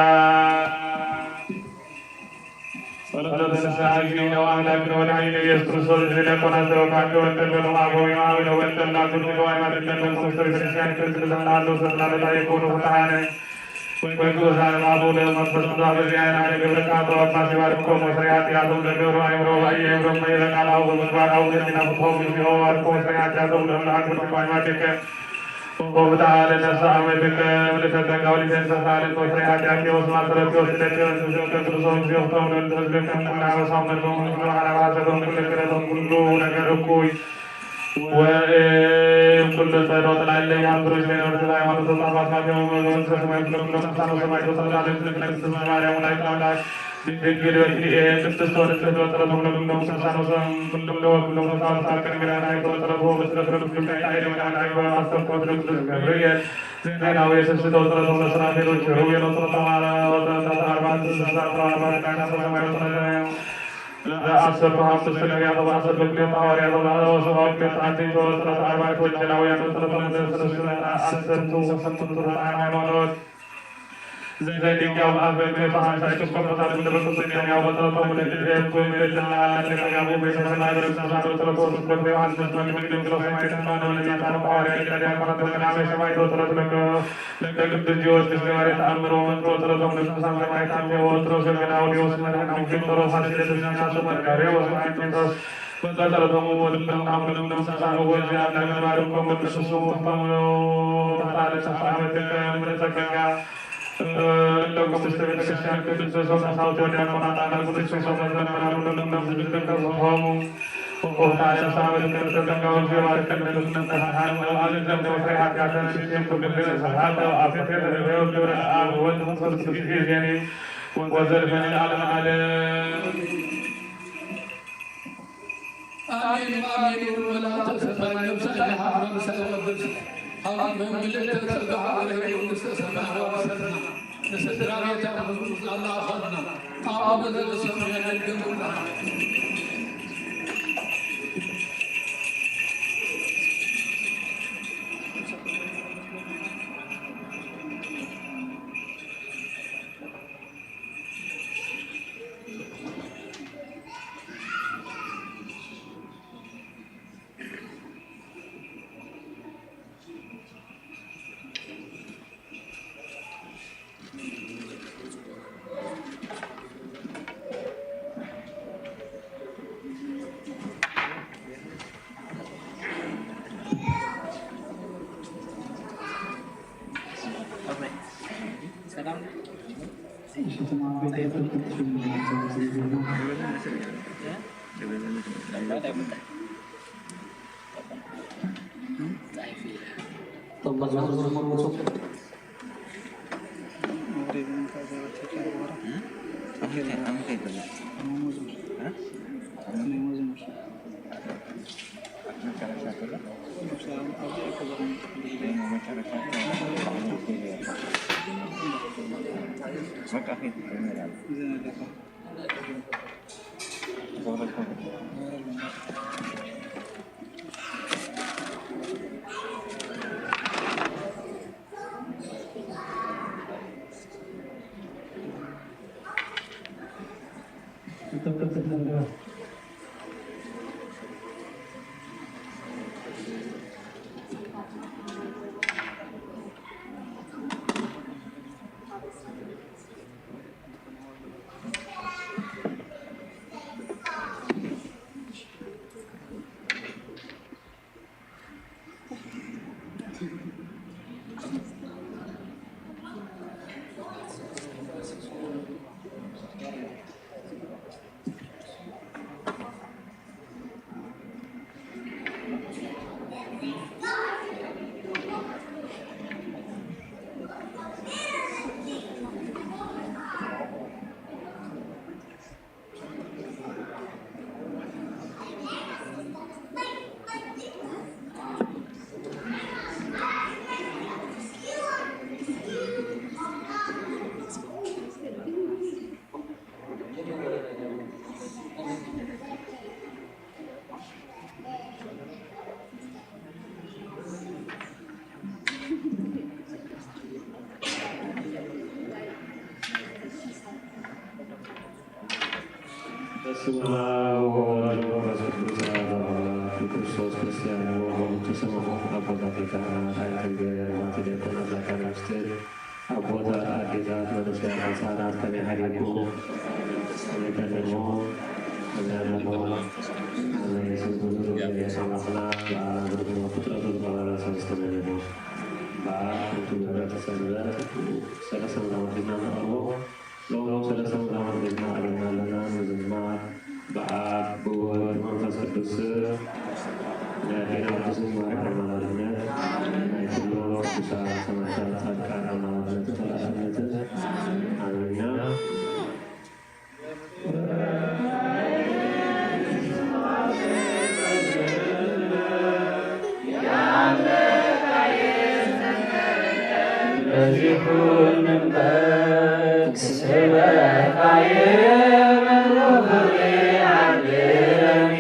ጸሎተ ንስሓ። እግዚእነ ወአምላክነ ወመድኃኒነ ኢየሱስ ክርስቶስ፣ እዚ ዲያቆናት ዘወካቸው ወንተለሎም አበዊነ አቡነ ወንተላ ኩሉ ገዋይ ማድነቶም ክርስቶስ ቤተክርስቲያን ክርስቶስ ዘናሉ ሰላም ይኩኑ ፍትሐነ ወቅዱሳን አበው ለመንፈስ ቅዱስ በዚያን አነ ግብረ ካቶ አባ ሲባርኮም ወስርያት ያዘው ለገብሩ አይምሮ ወአይ አይምሮ መይረቃላው በምግባር አውገት ናፍቆም እግዚኦ ባርኮ ወስርያት ያዘው ለመልአክ ብርኳን ማቴከ ወፍትሐ ለነፍስ አመትከ ምልዕተ ጸጋ ወሊተ እንስሳ ለእንተ ወስርያት ያኬ ወስማ ሰረቴ ወስለቴ ወንስስከ ክርስቶስ እግዚኦ ፍቶም ለእንተ ህዝብከ ምና ወሳው መድበው ምክሮ አራባ ሰዶም ምክረ ክረቶም ኩሉ ነገር እኩይ ወእም ኩሉ ጸሎት ላዕለ ያንብሩ ዘይኖር ሃይማኖት ተጻፋት ማቴዎ መገውን ሰማይ ኩሎም ቅዱሳን ወሰማይ ተጸላለ መንግስት ማርያም ወላዲተ አምላክ ድንግል በክልኤ ቅድስት ወንጽሕት ወጸሎቶም ለኩሎም ቅዱሳን ወሰማይ ኩሎም ለወኩሎም ተጻፋት ቅድሚና ናይ ተወጸሎት ወበስለት ረዱስ ጉዳይ አይደ ወዳን አይዋ አስተርኮት ለቅዱስ ገብርኤል ዜናዊ የስስቶ ጸሎቶም ለሰራፌሎች ሩቤሎ ጸሎተ ማርያም ወጸሎተ አርባዕተ ስሳ አርባዕተ ዳና ሰማይ ወጸሎተ ለአሰርቱ ሐሙስ ነቢያት ወአሰርቱ ክልኤቱ ሐዋርያት ወሰብዓ ክልኤቱ አርድእት ወጸሎተ አርባዕቱ ወንጌላውያን ወጸሎተ ሰለስቱ አሰርቱ ወሰምንቱ ርቱዓን ሃይማኖት ዘዲንጋው አበ ክልኤቱ ሐምሳ ኤጲስቆጶሳት ምድር ቅዱስ ዳንያው ወጸሎቶሙ ለእግዚአብሔር ኩን ቤትና ለተጋቡ ቤተሰብ ማህበረ ቅዱሳን ወጸሎተ ወስኮት ዮሐንስ መጥምቅ ድንግሎ ሰማዕት ማኖ ለሚጣን ሐዋርያ ዲያቆናት ወቀዳማይ ሰማዕት ወጸሎት ለከ ለቅዱስ ጊዮርጊስ ገባሬ ተአምሮ ወንትሮ ጸሎቶም ለቅዱሳን ሰማዕታት ቴዎድሮስ ወገላውዴዎስ መድኃኔዓለም ፊቅጦር ፋሲለደስ ኢናሱ መርጋሬዎስ ወአንጢኖስ ወጸሎቶሙ ወልደም አቡነ ቅዱሳን ወዚያ ለመባርኮም ቅዱስ ስሙ ተአምሮ ተሳለ ተሳመተ ምረተከጋ ለቅዱስ ቤተክርስቲያን ቅዱስ ሰው ሳውት ወዲያቆናት አና ቅዱስ ሰው መዘመራኑ ለቅዱስ ቤተክርስቲያን ሆሙ አሜን፣ አሜን። ወላተ ሰማይ ነብሰ ለሃብ መንግስተ ሰማይ ወርሰና። ለስድራ ቤት ያፈሱ ጻላ ኸድና። አቡነ ዘበሰማያት ይድገምና። በስመ አብ ወወልድ ወመንፈስ ቅዱስ አሐዱ አምላክ። ብክርስቶስ ክርስቲያን የሆኑ ተሰማሙ አባቶቻችን ካህናት፣ አያቶች፣ ዲያቆናት፣ ዲያቆናት፣ ዲያቆናት፣ አቦታት፣ አዴታት፣ መንእሰያት፣ ህፃናት ከመይ ሓዲርኩም? ከመይ ከለኹም? ከመይ ኣለኹም? ኣነ ስም ኩሉ እግዚኣብሔር ኣምላኽና በዓል ኣገልግሎት ፍጥረቱ ዝኸበረ ሰለስተ መደቡ በዓል ፍርቂ ምሕረት ሰንበት ሰለስተ መደቡ ሒዝና ንቐርቦ። ሎም ሰለስተ መደቡ ሒዝና ቀሪብና ኣለና። ንምዝማር ብኣብ ብወልድ ብመንፈስ ቅዱስ ስም ናይ ኣዴና ቅድስት ማርያም ኣማላድነት፣ ናይ ኩሎም ቅዱሳን ሰማዕታት ጻድቃን ኣማላድነትን ተላኣኽነትን ኣሜን። በዚሑ እምበር ክስበካየ ምድሩ ክብሪ ዓብለኒ።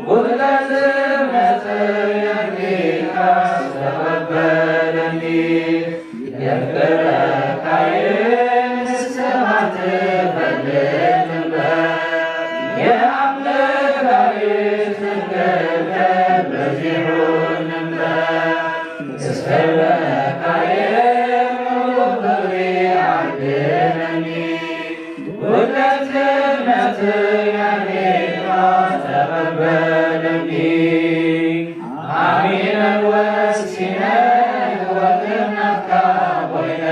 ጉድለት እምነተይ ኣድሪካ ዝተቐበለኒ። የፍቅረካየ ንስኻ ትፈልጥ እምበር። የኣምልካየ ዝንገልገል በዚሑ እምበር። ዝሰበካየ ምሉእ ፍቕሪ ዓድለኒ። ጉድለት እምነተይ ኣድሪካ ተቐበለኒ። ኣሚነን ወሲነን ወልድን ናትካ ኮይነ።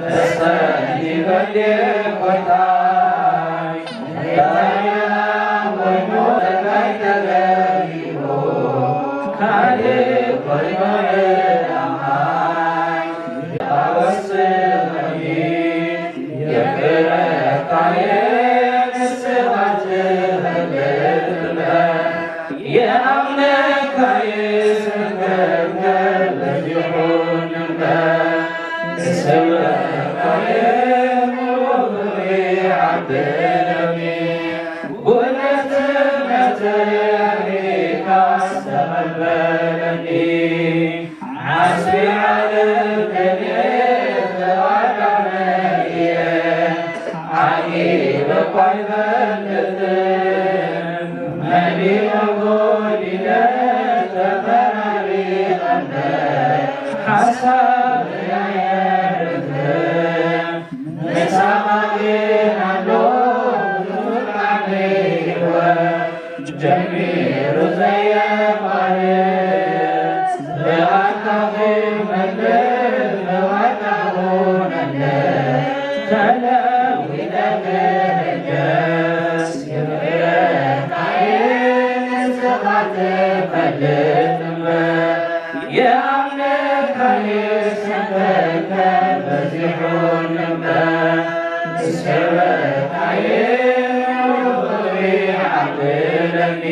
ተስተንዲበ ጎይታይ። ጀሚሩ ዘየቋርጽ ብኣካኺ መግብ ብዋጣ ኹነለ ተለዊጠ ክሕገስ ይርኤካየ ንስኻ ትፈልጥ እምበር። የኣምልካየ ሰንበተ በዚሑ እምበር። ዝሰበካየ ፍቕሪ ዓብለኒ።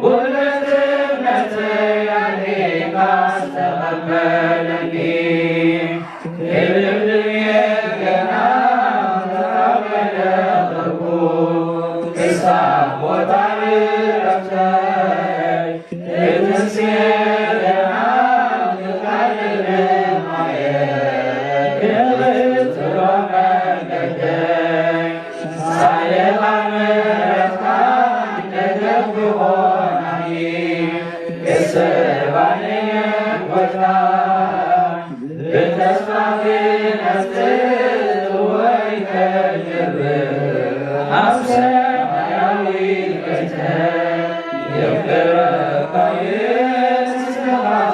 ጉድለት እምነተይ ኣድሪካ ዝተቐበለኒ። ክልል ገና ተቐበለ ክብሩ ክሳብ ቦታ ዕረፍተይ። ብተስፋ ክነጽር ወይ ከንብር ኣብ ሰማያዊ ቤተ የፍቅረካ ንስኻ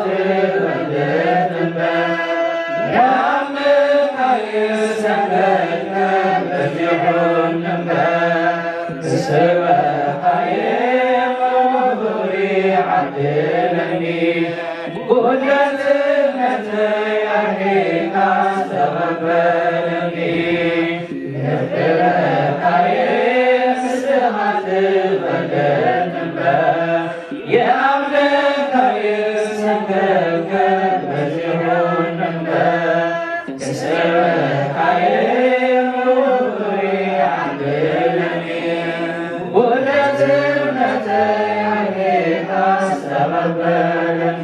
ትወደድ እምበር። የኣምልካየ ሰንበትከ በዚሑን እምበር። ዝሰበኻየ ፍቕሪ ዓድለኒ። ጉድለት እምነተይ ኣርሒቕካ ዝተቐበለኒ። የፍቅረካየ ንስኻ ትበልጥ እምበር። የኣምልካየ ሰንበትከ በዚሑን እምበር። ዝሰበኻየ ፍቕሪ ዓድለኒ። ጉድለት እምነተይ ኣርሒቕካ ዝተቐበለኒ።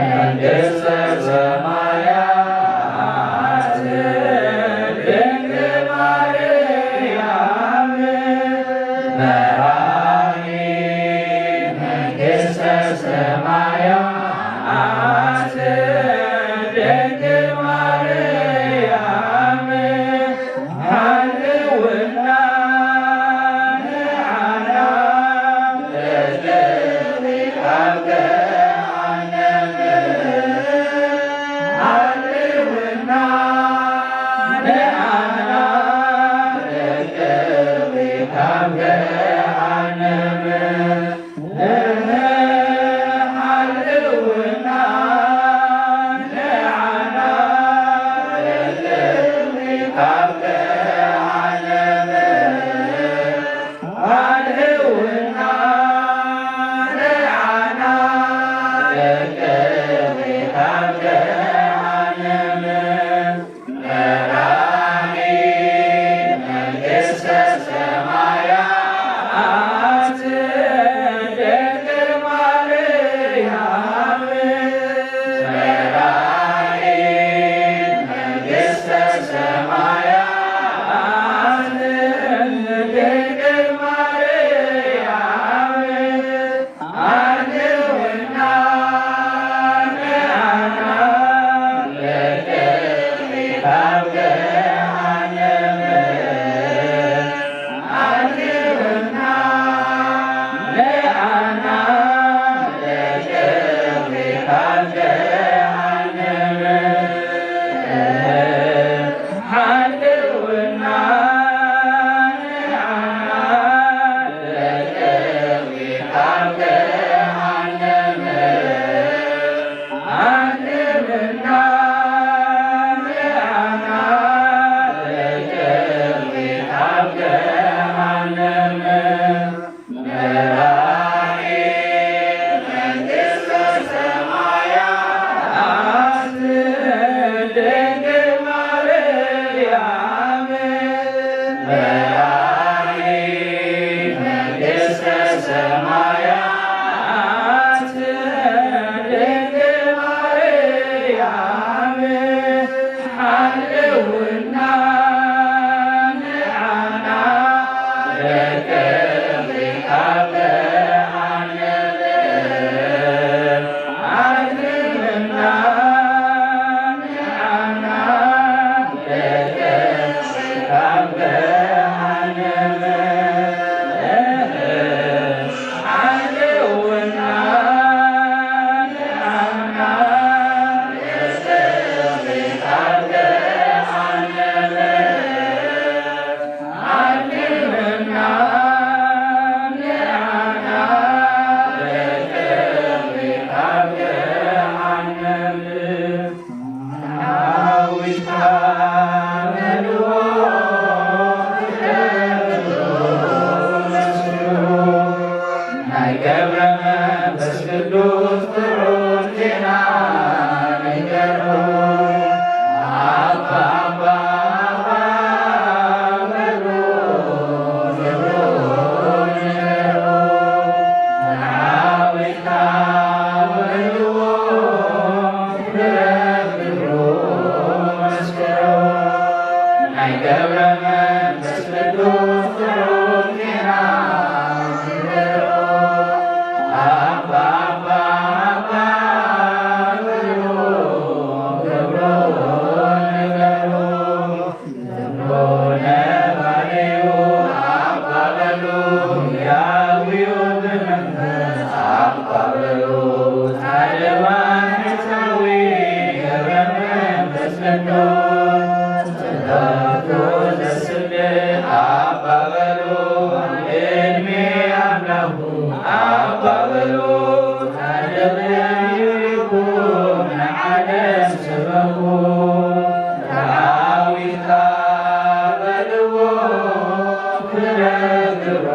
መንግስተ ሰማያት ናይ ገብረ መንፈስ ቅዱስ ጥዑም ዜና ንገሩ። ኣባ፣ ኣባ፣ ኣባ በሉ፣ ክብሩ ንገሩ። ንዓዊትካ በልዎ፣ ክብረ ክብሩ መስክሩ። ናይ ገብረ መንፈስ ቅዱስ ጥዑም ዜና ንገሩ። ኣባ፣ ኣባ፣ ኣባ በሉ፣ ክብሩ ንገሩ። ክብሩ ነባሪ እዩ፣ ኣባ በሉ፣ ያዊኡ ብመንፈስ ኣባ በሉ። ጻድቕ ባሕታዊ ገብረ መንፈስ ቅዱስ፣ ጸሎቱ ዘስምዕ ኣባ በሉ፣ ቅድሚ ኣምላኹ ኣባ በሉ። ጻድቕ እዩ ኢልኩም ንዓለም ስበኹ። ተዓዊትካ በልዎ፣ ክብረ ክብሩ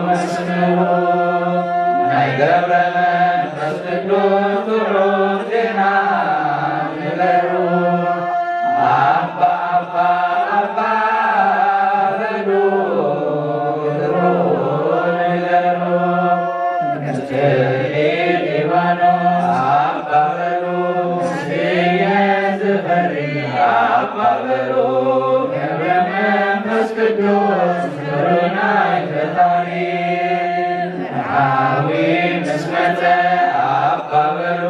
መስክሩ። ናይ ገብረ መንፈስ ቅዱስ ጥዑም ዜና ንገሩ። ኣባ፣ ኣባ፣ ኣባ በሉ፣ ክብሩ ንገሩ። ምስጢር ሊባኖስ ኣባ በሉ፣ ስየ ዝፈሪ ኣባ በሉ። ገብረ መንፈስ ቅዱስ ክብሩ ናይ ፈጣሪ። ሓዊ ምስ መጸ ኣባ በሉ፣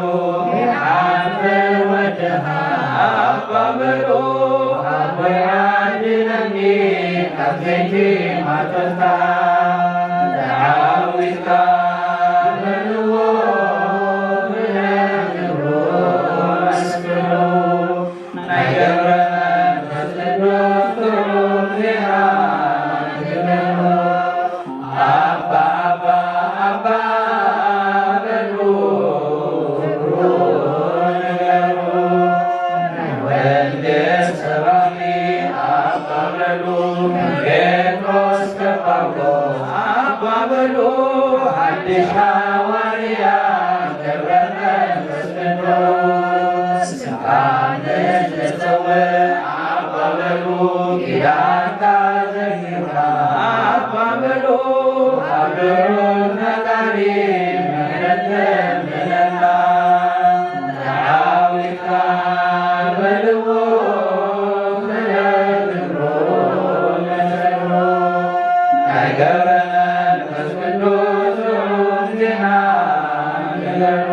ይሓፍር ወድኻ ኣባ በሉ። ኣቦይ ዓድለኒ ካብ ዘይቲ ማጠፍታ። ተዓዊትካ በልዎ፣ ብክብሩ መስክሩ። ናይ ገብረ መንፈስ ቅዱስ ጥዑም ዜና ንገሩ። ኣባ፣ ኣባ፣ ኣባ በሉ፣ ክብሩ ንገሩ። ናይ ወንጌል ሰባኺ ኣባ በሉ፣ ጴጥሮስ ከ ጳውሎስ ስምካ ንዝጸውዕ ኣባ በሉ፣ ኪዳንካ ዘኪርና ኣባ በሉ፣ ኣብ ልዑል ፈጣሪ ምሕረት ለምነና። ተዓዊትካ በልዎ፣ ክብረት ይግብሮ መሰሉ። ናይ ገብረ መንፈስ ቅዱስ ጥዑም ዜና ንገሩ።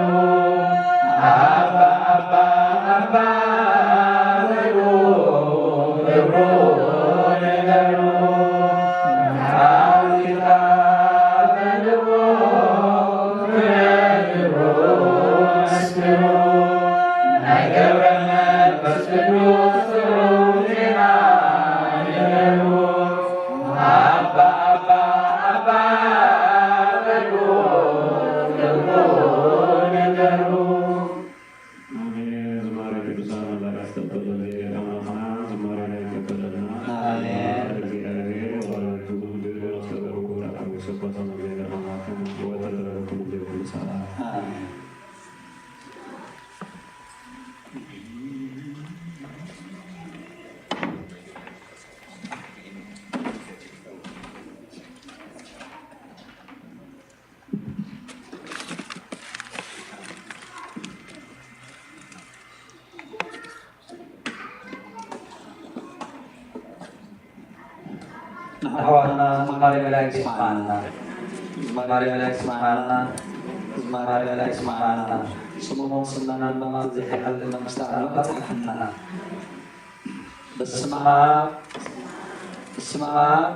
ኣባ፣ ኣባ፣ ኣባ በሉ፣ ክብሩ ንገሩ። መዓዊትካ በልዎ፣ ክብሩ መስክሩ። ናይ ገብረ መንፈስ ቅዱስ ጥዑም ዜና ንገሩ። ኣባ፣ ኣባ፣ ኣባ በሉ፣ ክብሩ ንገሩ። ኣሜን። ዝማሬ ቅዱሳን ኣምላክ ያስቀበለን ዜና ኣምላክና ዝማሬና ይቀበለና። ኣሜን። እግዚኣብሔር ወባረክሙ ድል ወሰበርኩ ራእዩ ሰባሰበ ዜና ኣምላክና ወተረረኩም ዘይብሉ ሰዓት። ኣሜን። ንኣሕዋትና ዝማሬ መላእክት ይስምዓልና። ዝማሬ መላእክት ይስምዓልና። ዝማሬ መላእክት ይስምዓልና። ስምዖን ስምና ድማ ዘይሓል መንግስቲ ዓለም በጽሓትና። በስመ ኣብ፣ በስመ ኣብ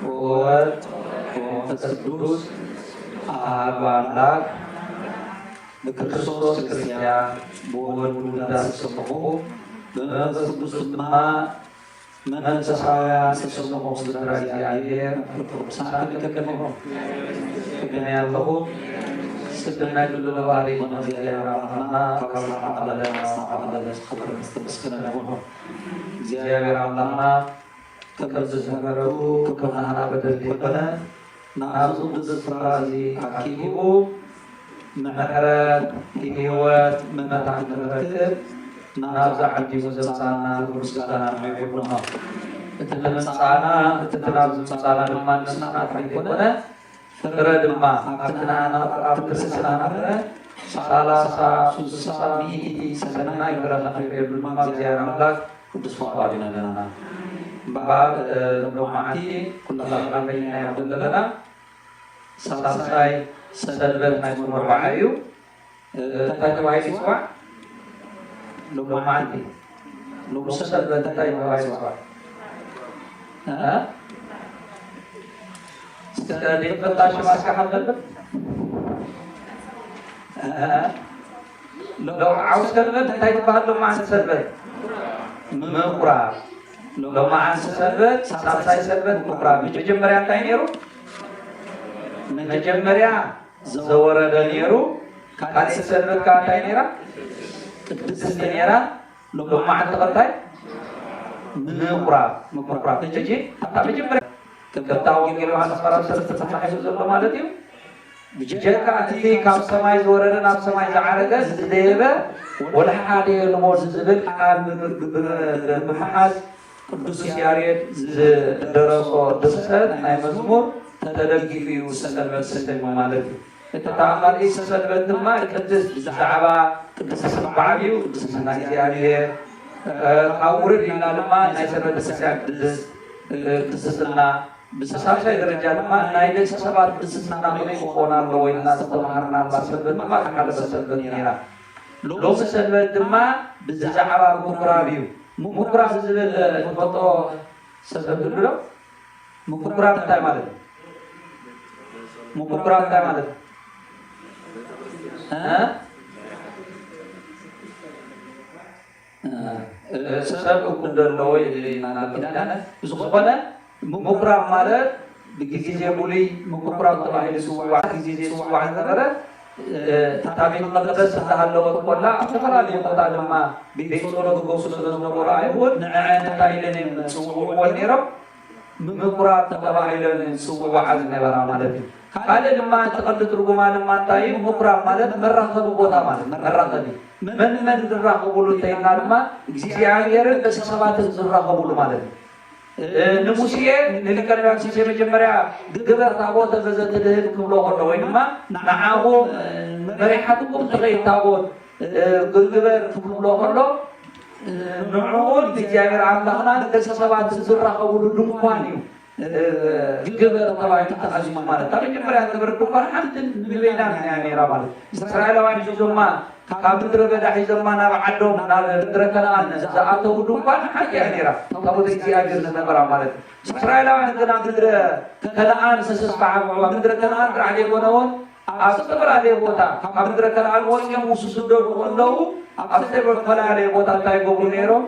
ወወልድ ወመንፈስ ቅዱስ ኣሐዱ ኣምላክ። ብክርስቶስ ክርስቲያን፣ ብወልድ ውሉዳት ዝተሰምኹ፣ ብመንፈስ ቅዱስ ድማ መንፈሳውያን ዝተሰምኹ ስድራ እግዚኣብሔር፣ ቅዱሳን ከመይ ኣለኹም? ስግደና ይግብር ለባህሪ ይኹን እግዚኣብሔር ኣምላኽና፣ ካብ ኣስማት ኣቐደም ኣስማት ኣቐደም ዝተኸበረ ዝተመስገነ ይኹን። እግዚኣብሔር ኣምላኽና ከም ዝምህረቱ ክብርና በደል ዘይኮነ፣ ናብዚ ቅዱስ ስፍራ እዚ ኣኪቡ ምሕረት፣ ህይወት፣ መታን ክንረክብ ናብዚ ዓዲሙ ዘምጻና ክብሪ ምስጋና ንዕኡ ይኹኖ። እቲ ምምጻእና፣ እቲ ናብዚ ምምጻእና ድማ ንስና ጥራሕ ዘይኮነ፣ ፍረ ድማ ኣብቲ ንኣና፣ ኣብቲ ክርስትና ፍረ ሰላሳ፣ ስሳ፣ ሚእቲ ሰናይ ፍረ ንኽንርእየሉ ድማ እግዚኣብሔር ኣምላክ ቅዱስ ፍቓዱ ይነለና። እምበኣር፣ እ፣ ሎማዓንቲ ኩላትና ተቐበልናዮ ዘለና ሳልሳይ ሰንበት ናይ ጾም ኣርብዓ እዩ። እ፣ እንታይ ተባሂሉ ይጽዋዕ? ሎማዓንቲ። ሎሚ ሰንበት እንታይ ተባሂሉ ይጽዋዕ? እ? እስከ ዘይፈልጣ ሽማ እስከ ሓብለልና። እ? ሎምዓንቲ ሰንበት እንታይ ትበሃል? ሎማዓንቲ ሰንበት ምኩራብ። ሎማዓንቲ ሰንበት፣ ሳልሳይ ሰንበት ምኩራብ። መጀመርያ እንታይ ነይሩ? መጀመርያ ዘወረደ ነይሩ። ካልኣይ ሰንበት ከዓ እንታይ ነይራ? ቅድስቲ ነይራ። ሎማዓንቲ ኸ እንታይ? ምኩራብ፣ ምኩራብ። ሕጂ እታ መጀመርያ ከምታ ወንጌል ዮሃንስ ምዕራፍ ሰለስተ ተጻሒፉ ዘሎ ማለት እዩ። ብጀካ እቲ ካብ ሰማይ ዝወረደ ናብ ሰማይ ዝዓረገ ዝደየበ ወላ ሓደ የልቦን ዝብል ቃል ብ-፣ ብ-፣ ብ-፣ ብምሓዝ ቅዱስ ያሬድ ዝደረሶ ድርሰት ናይ መዝሙር ተደጊፉ እዩ ሰንበት ተሰይሙ ማለት እዩ። እታ ካልኣይቲ ሰንበት ድማ ቅድስት ብዛዕባ ቅድስና በዓል እዩ፣ ቅድስና እግዚኣብሔር፣ እ፣ ካብ ውርድ ኢልና ድማ ናይ ሰንበት ቤተክርስትያን ቅድስት፣ እ፣ ቅድስና፣ ብሳልሳይ ደረጃ ድማ ናይ ደቂ ሰባት ቅድስና ከመይ ክኾን ኣለዎ ኢልና ዝተመሃርናላ ሰንበት ድማ እታ ሓለፈ ሰንበት ነይራ። ሎሚ ሰንበት ድማ ብዛዕባ ምኩራብ እዩ። ምኩራብ ዝብል ትፈልጦ ሰብ ህሉ ዶ? ምኩራብ እንታይ ማለት እዩ? ምኩራብ እንታይ ማለት እዩ? እ? እ፣ ሰብ እኩል ዘለዎ ይልይና ኣሎ ኪዳነ። ብዝኾነ ምኩራብ ማለት ብግዜ ብሉይ ምኩራብ ተባሂሉ ዝጽዋዕ ግዜ ዝጽዋዕ ዝነበረ፣ እ፣ እታ ቤት መቅደስ እንዳሃለወት ኮላ ኣብ ዝተፈላለዩ ቦታ ድማ ቤት ጸሎት ዝገብሩ ስለ ዝነበሩ ኣይሁድ ንዐን እንታይ ኢለን እዮም ዝጽውዕወን ነይሮም? ምኩራብ ተባሂለን ዝጽውዓ ዝነበራ ማለት እዩ። ካልእ ድማ እቲ ቀንዲ ትርጉማ ድማ እንታይ እዩ? ምኩራብ ማለት መራኸቢ ቦታ ማለት መራኸቢ መን መን ዝራኸቡሉ እንተይልና ድማ እግዚኣብሔርን ደቂ ሰባትን ዝራኸቡሉ ማለት እዩ። ንሙሴ ንሊቀ ነቢያት ሙሴ መጀመርያ ግበር ታቦተ በዘትድህን ክብሎ ከሎ ወይ ድማ ንዓኹም መሪሓትኩም ትኸይድ ታቦት ግበር ክብሎ ከሎ ንዕኡን እግዚኣብሔር ኣምላኽና ደቂ ሰባት ዝራኸቡሉ ድንኳን እዩ። ግበር ተባሂሉ ተኣዚዙ ማለት ካብ መጀመርያ ዝነበረ ድንኳን ሓንቲ ንበይና እያ ነይራ ማለት እስራኤላውያን ሒዞማ ካብ ምድረ በዳ ሒዞማ ናብ ዓዶም ናብ ምድረ ከነኣን ዝኣተው ድንኳን ሓንቲ እያ ነይራ። ታቦት እግዚኣብሔር ዝነበራ ማለት እስራኤላውያን ግና ምድረ ከነኣን ዝተስፋ ዓብዕዋ ምድረ ከነኣን ጥራሕ ዘይኮነ እውን ኣብ ዝተፈላለየ ቦታ ካብ ምድረ ከነኣን ወፂኦም ምስ ዝስደዱ ከለዉ ኣብ ዝተፈላለየ ቦታ እንታይ ይገብሩ ነይሮም?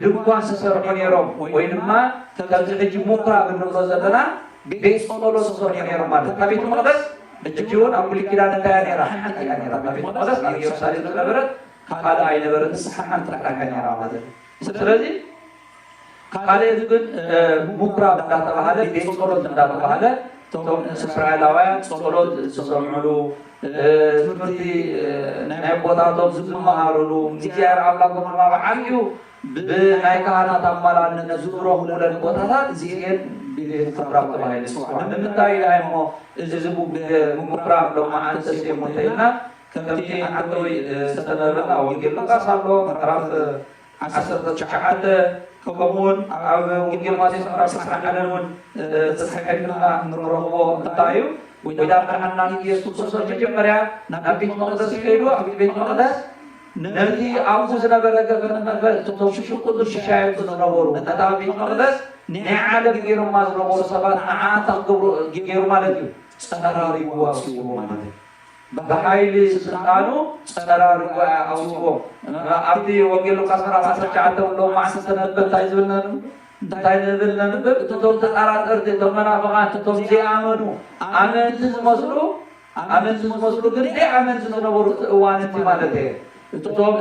ድንኳን ዝሰርሑ ነይሮም ወይ ድማ ከምዚ ሕጂ ምኩራብ እንብሎ ዘለና ቤት ጸሎት ዝሰርሑ ነይሮም ማለት እታ ቤት መቕደስ ሕጂ እውን ኣብ ብሉይ ኪዳን እንታይ እያ ነይራ? ሓንቲ እያ ነይራ። እታ ቤት መቕደስ ኣብ ኢየሩሳሌም ዝነበረት ካልእ ኣይነበረትን። ሓንቲ ጥራሕ እያ ነይራ ማለት እዩ። ስለዚ ካልእ ግን ምኩራብ እንዳተባሃለ ቤት ጸሎት እንዳተባሃለ እቶም እስራኤላውያን ጸሎት ዝሰምዕሉ ትምህርቲ ናይ ኣቦታቶም ዝመሃሩሉ እግዚኣብሔር ኣምላኾም ድማ ብዓብዩ ብናይ ካህናት ኣማላድነት ዝረኽቡለን ቦታታት እዚኤን ቤት ምኩራብ ተባሂለን ይፅውዓ። ንምንታይ ኢላ እሞ እዚ ምኩራብ ሎማዓንቲ ተሰይሙ እንተኢልና ከምቲ ሓንተወይ ዝተነበረና ወንጌል ሉቃስ ኣሎ ምዕራፍ ዓሰርተ ትሽዓተ ከምኡውን ኣብ ወንጌል ማቴዎስ ምዕራፍ ዕስራን ሓደን እውን ተፃሒፍና ንረኽቦ እንታይ እዩ? ጎይታ መድሓና ኢየሱስ ክርስቶስ መጀመርያ ናብ ቤት መቕደስ ከይዱ ኣብቲ ቤት መቕደስ ነቲ ኣብኡ ዝነበረ ገፈን መፈል እቶም ሽቁጥን ሽሻየጡ ዝነበሩ ነታ ቤት መቕደስ ናይ ዓለም ገይሮማ ዝነበሩ ሰባት ንዓ እንታይ ክገብሩ ገይሩ ማለት እዩ? ጸራሪጉ ኣውፅዎ ማለት እዩ። ብሓይሊ ስልጣኑ ጸራሪጎ ኣውፅዎም። ኣብቲ ወንጌል ሉቃስ ምዕራፍ ዓሰርተ ትሽዓተ እውን ሎማዓንቲ ዝተነበበ እንታይ ዝብል ነንብብ እንታይ ንብል ነንብብ እቶም ተጠራጠርቲ እቶም መናፍቓን እቶም ዘይኣመኑ ኣመንቲ ዝመስሉ ኣመንቲ ዝመስሉ ግን ዘይኣመንቲ ዝነበሩ እቲ እዋን እቲ ማለት እየ እቶም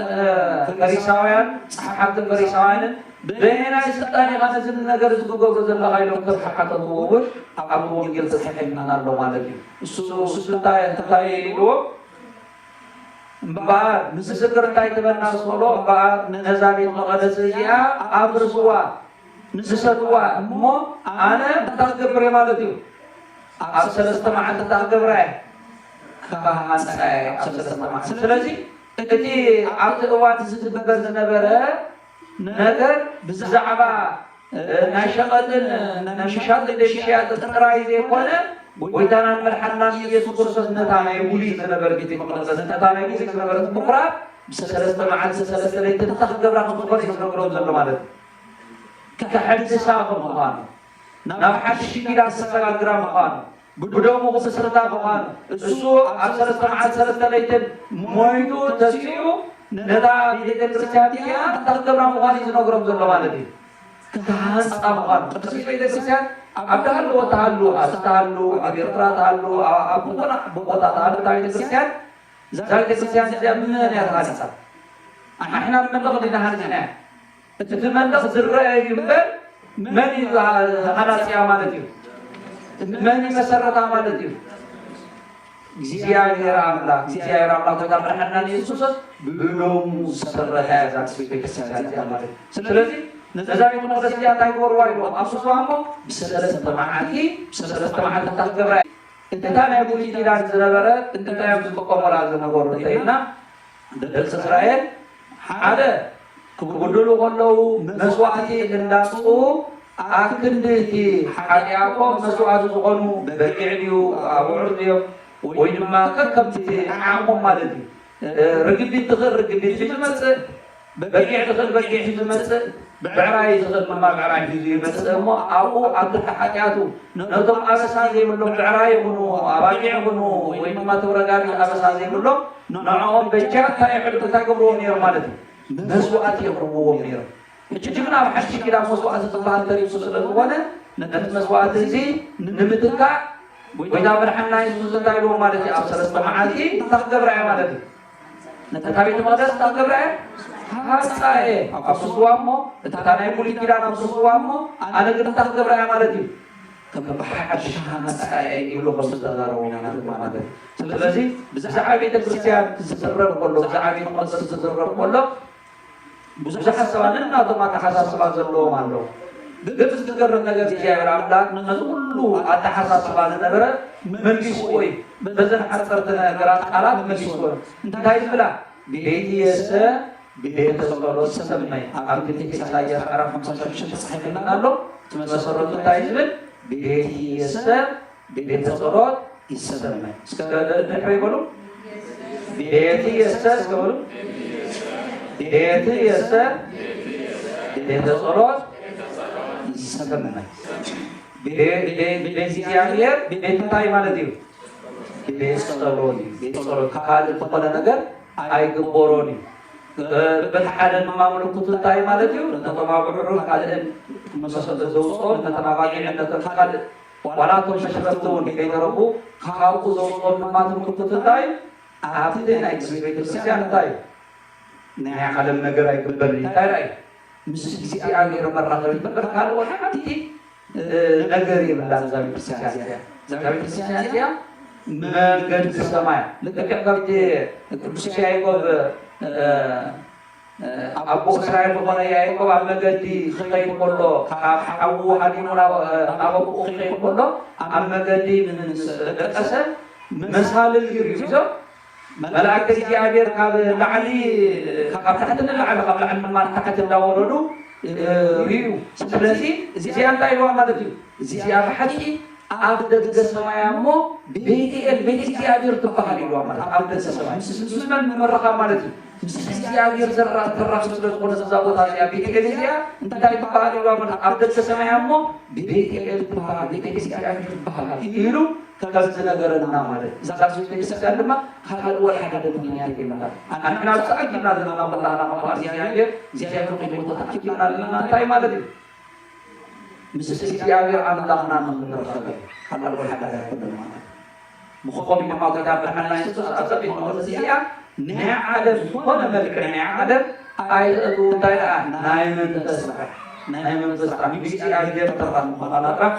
ፈሪሳውያን ጸሓፍትን ፈሪሳውያንን በየናይ ስልጣን ኢኻ ነዚ ነገር እዚ ክገብሮ ዘለኻ ኢሎም ከም ዝሓተትዎ እውን ኣብቲ ወንጌል ተጻሒፍና ኣሎ ማለት እዩ። እሱ እሱ እንታይ እንታይ ኢልዎ እምበኣር ምስክር እንታይ ትበና ስበሎ እምበኣር ነዛ ቤት መቐደስ እዚኣ ኣፍርስዋ ንሰትዋ እሞ ኣነ እንታይ ክገብር እየ ማለት እዩ ኣብ ሰለስተ መዓልቲ እንታይ ክገብራ እየ ክሃንፃ እየ ኣብ ሰለስተ መዓልቲ ስለዚ እቲ ኣብቲ እዋን ዝግበር ዝነበረ ነገር ብዛዕባ ናይ ሸቐጥን ናይ ምሻጥን ደይሽያጥን ጥራይ ዘይኮነ ጎይታናን መድሓናን ኢየሱስ ክርስቶስ ነታ ናይ ውሉይ ዝነበረት ቤት መቕደስ ነታ ናይ ውሉይ ዝነበረት ምኩራብ ብሰለስተ መዓልቲ ሰለስተ ለይቲ እንታይ ክገብራ ከም ዝኾነ እዩ ዝነግሮም ዘሎ ማለት እዩ ከሐድሳ ከም ምዃኑ ናብ ሓድሽ ኪዳን ክሰጋግራ ምዃኑ ብደሙ ክስርታ ምዃኑ እሱ ኣብ ሰለስተ መዓልቲ ሰለስተ ለይትን ሞይቱ ተሲኡ ነታ ቤተ ክርስቲያን እያ እንታይ ክገብራ ምዃኑ እዩ ዝነግሮም ዘሎ ማለት እዩ ክሃንፃ ምዃኑ ቅዱስ ቤተ ክርስቲያን ኣብ ዳሃለዎ ተሃሉ ኣብ ተሃሉ ኣብ ኤርትራ ተሃሉ ኣብ ዝኾነ ቦታ ተሃሉ እታ ቤተ ክርስቲያን እዛ ቤተ ክርስቲያን እዚኣ ብመን እያ ተሃኒፃ ኣሕና ብመንደቕ ዲና ሃኒፅና እቲ መንደቕ ዝረአ እዩ እምበር መን እዩ ሃናፂኣ ማለት እዩ መን እዩ መሰረታ ማለት እዩ እግዚኣብሔር ኣምላክ እግዚኣብሔር ኣምላክ ጎይታ መድሓና ኢየሱስ ክርስቶስ ብደሙ ዝሰረታ እያ እዛ ቤተክርስትያን እዚኣ ማለት እዩ ስለዚ ነዛ ቤተ መቅደስ እዚኣ እንታይ ግበርዋ ኢልዎም ኣብ ስዋ እሞ ብሰለስተ መዓልቲ ብሰለስተ መዓልቲ እንታይ ክገብራ እታ ናይ ብሉይ ኪዳን ዝነበረ እንታይ እዮም ዝጥቀሙላ ዝነበሩ እንተኢልና ደቂ እስራኤል ሓደ ክጉድሉ ከለዉ መስዋእቲ እንዳምፅኡ ኣብ ክንዲ እቲ ሓጢኣቶም መስዋእቲ ዝኾኑ በጊዕ ድዩ ኣብዑር ድዮም ወይ ድማ ከከምቲ ዓቕሞም ማለት እዩ ርግቢት ትኽእል ርግቢት ሒዙ መፅእ በጊዕ ትኽእል በጊዕ ሒዙ መፅእ ብዕራይ ዝኽእል ድማ ብዕራይ ሒዙ ይመፅእ እሞ ኣብኡ ኣብ ትሕቲ ሓጢኣቱ ነቶም ኣበሳ ዘይብሎም ብዕራይ ይኹኑ ኣባጊዕ ይኹኑ ወይ ድማ ተወረጋሪ ኣበሳ ዘይብሎም ንዕኦም በጃ እንታይ የሕልፉ እንታይ ገብርዎም ነይሮም ማለት እዩ መስዋእቲ የቕርብዎም ነይሮም ሕጂ ግን ኣብ ሓድሽ ኪዳን መስዋእቲ ዝበሃል ተሪፉ ስለ ዝኾነ ነቲ መስዋእቲ እዚ ንምትካእ ጎይታ መድሓንና የሱስ እንታይ ኢልዎም ማለት እዩ ኣብ ሰለስተ መዓልቲ እንታይ ክገብራ እያ ማለት እዩ ነታ ቤተ መቅደስ እንታይ ክገብራ እያ ሃንፃ እየ ኣብስስዋ እሞ እታ ናይ ብሉይ ኪዳን ኣብስስዋ እሞ ኣነ ግን እንታይ ክገብራ እያ ማለት እዩ ከም ብሓድሽ ሃነጻ እየ ኢሉ ከም ዝተዛረቡ ኢና ንርኢ ማለት እዩ። ስለዚ ብዛዕባ ቤተ ክርስቲያን ክዝረብ ከሎ፣ ብዛዕባ ቤተ መቕደስ ክዝረብ ከሎ ብዙሓት ሰባት ነናቶም ኣተሓሳስባ ዘለዎም ኣለዉ። ግን ዝገርም ነገር እግዚኣብሔር ኣምላክ ነዚ ኩሉ ኣተሓሳስባ ዝነበረ መሊስዎ እዩ። በዘን ሓፀርቲ ነገራት ቃላት መሊስዎ እዩ። እንታይ ዝብላ? ቤትየሰ ቤተ ጸሎት ትሰመይ። ኣብ ትንቢተ ኢሳይያስ ምዕራፍ ሓምሳ ሽዱሽተ ተጻሒፉልና ኣሎ። እቲ መሰረቱ እንታይ ዝብል? ቤትየሰ ቤተ ጸሎት ይሰመይ። እስከ ድሕሪ በሉ። ቤትየሰ እስከ በሉ። ቤትየሰ ቤተ ጸሎት ይሰመይ። ቤ-፣ ቤ-፣ ቤት እግዚኣብሔር ቤት እንታይ ማለት እዩ? ቤት ጸሎት እዩ። ቤት ጸሎት ካልእ ዝኾነ ነገር ኣይግበሮን እዩ። እ፣ በቲ ሓደ ድማ ምልክቱ እንታይ ማለት እዩ? ነቶም ኣብ ርሑቕ ካልእን መሰሶ ዘውፅኦም፣ ነቶም ኣብ ኣግዒ፣ ነቶም ካልእ ዋላ እቶም መሽረፍቲ እውን ከይተረፉ ካብኡ ዘውፅኦም ድማ እቲ ምልክቱ እንታይ እዩ? ኣብቲ ናይ ቅድስት ቤተክርስትያን እንታይ እዩ? ናይ ዓለም ነገር ኣይግበርን። እንታይ ርኣዩ? ምስ እግዚኣብሔር መራኸቢት እምበር ካልእ ወላ ሓንቲ፣ እ፣ ነገር የብላን እዛ ቤተክርስትያን እዚኣ። እዛ ቤተክርስትያን እዚኣ መንገዲ ሰማይ። ልክዕ ከምቲ ቅዱስ ያዕቆብ፣ እ፣ እ፣ ኣቦ እስራኤል ዝኾነ ያዕቆብ ኣብ መገዲ ክኸይድ ከሎ፣ ካብ ሓዉ ሃዲሙ ናብ፣ ናብ ኣቦኡ ክኸይድ ከሎ፣ ኣብ መገዲ ምስ ደቀሰ መሳልል እዩ ሒዞም። መላእክቲ እግዚኣብሔር ካብ ላዕሊ፣ ካብ ታሕቲ ንላዕሊ፣ ካብ ላዕሊ ድማ ንታሕቲ እንዳወረዱ፣ እ፣ ርእዩ። ስለዚ እዚኣ እንታይ ኢልዋ ማለት እዩ? እዚኣ ብሓቂ ኣብ ደገ ሰማያ እሞ ቤትኤል፣ ቤተ እግዚኣብሔር ትበሃል ኢልዋ ማለት እዩ። ኣብ ደገ ሰማይ ምስ፣ ምስ መን ምምርኻብ ማለት እዩ? ምስ እግዚኣብሔር ዘራ-፣ ተራኽብ ስለ ዝኾነ እዛ ቦታ እዚኣ ቤትኤል እዚኣ እንታይ ትበሃል ኢልዋ ማለት እዩ? ኣብ ደገ ሰማያ እሞ ቤትኤል ትበሃል፣ ቤተ እግዚኣብሔር ትበሃል ኢሉ ከም ዝነገረና ማለት እዩ። እዛ ቤተክርስትያን ድማ ካልእ ወላ ሓደ ምኽንያት የብላን። ኣንሕና ኣብዚ ተኣኪብና ዘለና ኩላህና ከም በዓል እግዚኣብሔር፣ እግዚኣብሔር ከይንፈልጦ ተኣኪብና ኣለና እንታይ ማለት እዩ? ምስ እግዚኣብሔር ኣምላኽና ንኽንራኸብ እዩ። ካልእ ወላ ሓደ ኣይኮነን ማለት እዩ። ብኸምኡ ድማ ጌታ ብርሃንና የሱስ ኣብዛ ቤት መቕደስ እዚኣ ናይ ዓለም ዝኾነ መልክዕ ናይ ዓለም ኣይተእትዉ። እንታይ ደኣ? ናይ መንፈስ ጥራሕ፣ ናይ መንፈስ ጥራሕ፣ ምስ እግዚኣብሔር ተራኽብ ምዃና ጥራሕ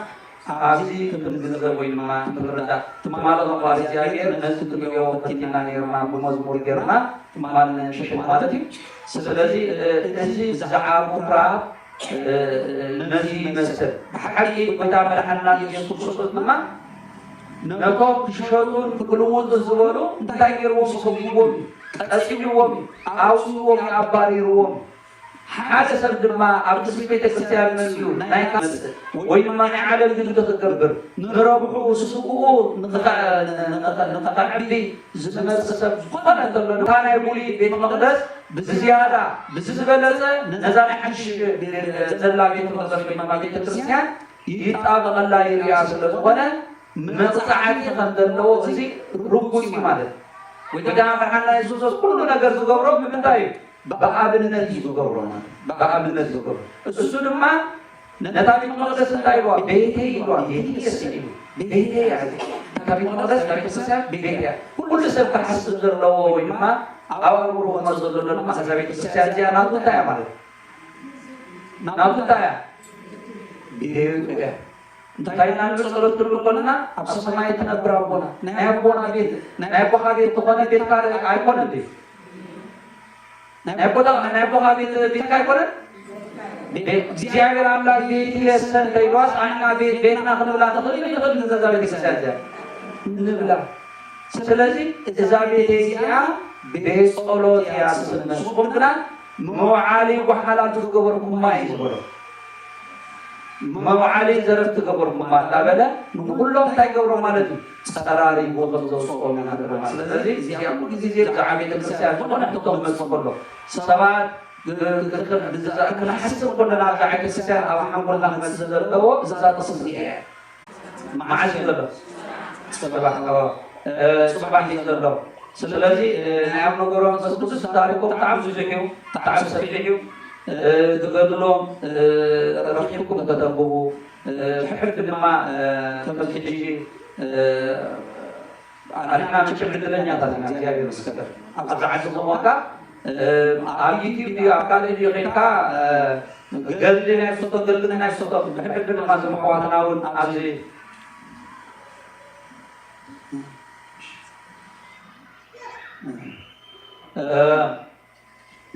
ኣብዚ ክንግንዘብ ወይ ድማ ክንርዳእ። ትማሊ ከም በዓል እግዚኣብሔር ነዚ ክንሪኦ ፈቲንና ነይርና፣ ብመዝሙር ጌርና ትማሊ ምሽት ማለት እዩ። ስለዚ፣ እ፣ እዚ ብዛዕባ ምኩራብ፣ እ፣ ነዚ ይመስል። ብሓቂ ጎይታ መድሓንና ኢየሱስ ክርስቶስ ድማ ነቶም ክሸጡን ክልውጡን ዝበሉ እንታይ ገይርዎም? ሰጒዎም እዩ፣ ቀጺዕዎም እዩ፣ ኣውፅዎም እዩ፣ ኣባሪርዎም እዩ። ሓደ ሰብ ድማ ኣብ ቅድስት ቤተ ክርስቲያን መፅዩ ናይ ካህን ወይ ድማ ናይ ዓለም ንግዲ ክገብር ንረብሑ ስግኡ ንኸ-፣ ንኸ-፣ ንኸዕቢ ዝመፅእ ሰብ ዝኾነ እንተሎ፣ እታ ናይ ብሉይ ቤት መቕደስ ብዝያዳ ብዝበለፀ ነዛ ናይ ሓድሽ ዘላ ቤት መቕደስ ወይ ድማ ቤተ ክርስቲያን ይጣበቐላ ይርኣ ስለ ዝኾነ መቕፃዕቲ ከም ዘለዎ እዚ ርጉፅ እዩ ማለት እዩ። ወይ ድማ ብርሃንና የሱስ ኩሉ ነገር ዝገብሮ ብምንታይ እዩ? ብኣብነት እዩ ዝገብሮ ማለት እዩ። ብኣብነት እዩ ዝገብሮ። እሱ ድማ ነታ ቤት መቕደስ እንታይ ኢልዋ? ቤተይ ኢልዋ፣ ቤተይ እያ ኢሉ። ቤተይ እያ። እታ ቤት መቕደስ፣ እታ ቤተክርስትያን ቤተይ እያ። ኩሉ ሰብ ክሓስብ ዘለዎ ወይ ድማ ኣብ ኣእምሮ ክመጽእ ዘሎ ድማ እዛ ቤተክርስትያን እዚኣ ናቱ እንታይ እያ ማለት እዩ? ናቱ እንታይ እያ? ቤቱ እያ። እንታይ ኢና ንብል ጸሎት ክንብል ከለና፣ ኣብ ሰማይ እትነብር ኣቦና፣ ናይ ኣቦና ቤት፣ ናይ ኣቦኻ ቤት ዝኾነ ቤትካ ኣይኮነን ድዩ? ናይ ኣቦታ-፣ ናይ ኣቦኻ ቤት፣ ቤትካ ኣይኮነን? ቤት እግዚኣብሔር ኣምላክ ቤት የሰን እንተ ኢልዋስ፣ ኣንሕና ቤት፣ ቤትና ክንብላ ንኽእል ኢና፣ ንኽእል ንገዛ ቤተክርስትያን እዚኣ ንብላ። ስለዚ እዛ ቤት እዚኣ ቤት ጸሎት እያ ትስመ። ንስኹም ግና መውዓሊ ጓሓላት ዝገበርኩማ እዩ ዝበሎ። መውዓሊ ዘረፍቲ ገበርኩማ እንዳበለ ንኩሎም እንታይ ገብሮ ማለት እዩ? ጸራሪጉ ከም ዘውፅኦም ኢና ንርኢ ማለት። ስለዚ እዚኣ ኩሉ ግዜ ብዛዕባ ቤተክርስትያን ዝኾነ ሕቶ ክመፅእ ከሎ ሰባት ግ-፣ ግ-፣ ግ-፣ ብዛ-፣ ክንሓስብ ከለና ብዛዕባ ቤተክርስትያን ኣብ ሓንጎልና ክመፅእ ዘለዎ እዛ ጥቕሲ እዚኣ እያ። መዓስ እዩ ዘሎ? ጽባሕ። ኦ፣ እ፣ ጽባሕ እዩ ዘሎ። ስለዚ፣ እ፣ ናይ ኣብ ነገሮ መንፈስ ቅዱስ ታሪኮም ብጣዕሚ ብዙሕ እዩ፣ ብጣዕሚ ሰፊሕ እዩ። እ፣ ትገድሎም፣ እ፣ ረኺብኩም ከተንብቡ፣ እ፣ ብሕልፊ ድማ፣ እ፣ ከምዚ ሕጂ፣ እ፣ ኣንሕና መቸም ዕድለኛታት ኢና፣ እግዚኣብሔር ይመስገን። ኣብዚ ዓዲ ዝኾንካ፣ እ፣ ኣብ ዩቲዩብ ድዩ ኣብ ካልእ ድዩ ኸይድካ፣ እ፣ ገድሊ ናይ ስቶ ገድሊ ናይ ስቶ ብሕልፊ ድማ እዞም ኣሕዋትና እውን ኣብዚ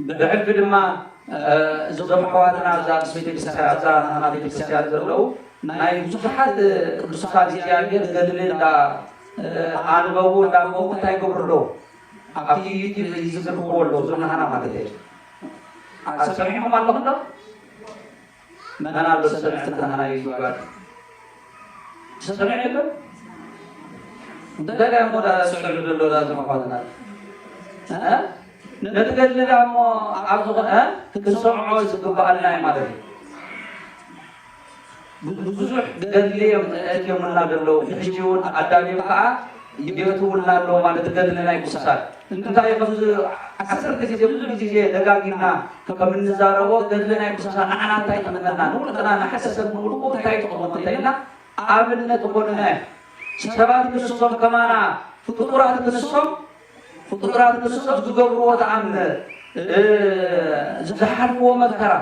ብሕልፊ ድማ እዞም ኣሕዋትና ኣብዛ ቤተክርስትያን ኣብዛ ናና ቤተክርስትያን ዘለዉ ናይ ብዙሓት ቅዱሳት እግዚኣብሔር ገድሊ እንዳ ኣንበቡ እንዳንበቡ እንታይ ይገብሩ ኣለዉ? ኣብቲ ዩቲብ ይዝርግዎ ኣለዉ። እዞም ናህና ማለት እዩ። ሰሚዕኹም ኣለኹም ዶ? መን ኣሎ ዝሰምዕ? ናህና እዩ ዝጓድ ዝሰምዕ የለን። እንታይ እሞ ዳ ዝስዕሉ ዘሎ ዳ ዝመኳትና ነቲ ገድሊ ዳ እሞ ኣብ ዝኾነ ክንሰምዖ ዝግባኣልና እዩ ማለት እዩ። ብዙሕ ገድሊ እዮም እትዮምና ዘለዉ። ሕጂ እውን ኣዳልዮም ከዓ የእትውልና ኣለዉ ማለት ገድሊ ናይ ቅዱሳን እንታይ እዩ? ከምዚ ዓሰርተ ግዜ ብዙሕ ግዜ ደጋጊምና ከም እንዛረቦ ገድሊ ናይ ቅዱሳን ንዓና እንታይ ይጠቕመና? ንውልቅና ንሓደ ሰብ ንውልቁ እንታይ ይጠቕሞ እንተኢልና ኣብነት ይኾንና እዮም። ሰባት ንሶም ከማና ፍጡራት ንሶም ፍጡራት ንሶም ዝገብርዎ ተኣምር ዝሓልፍዎ መከራ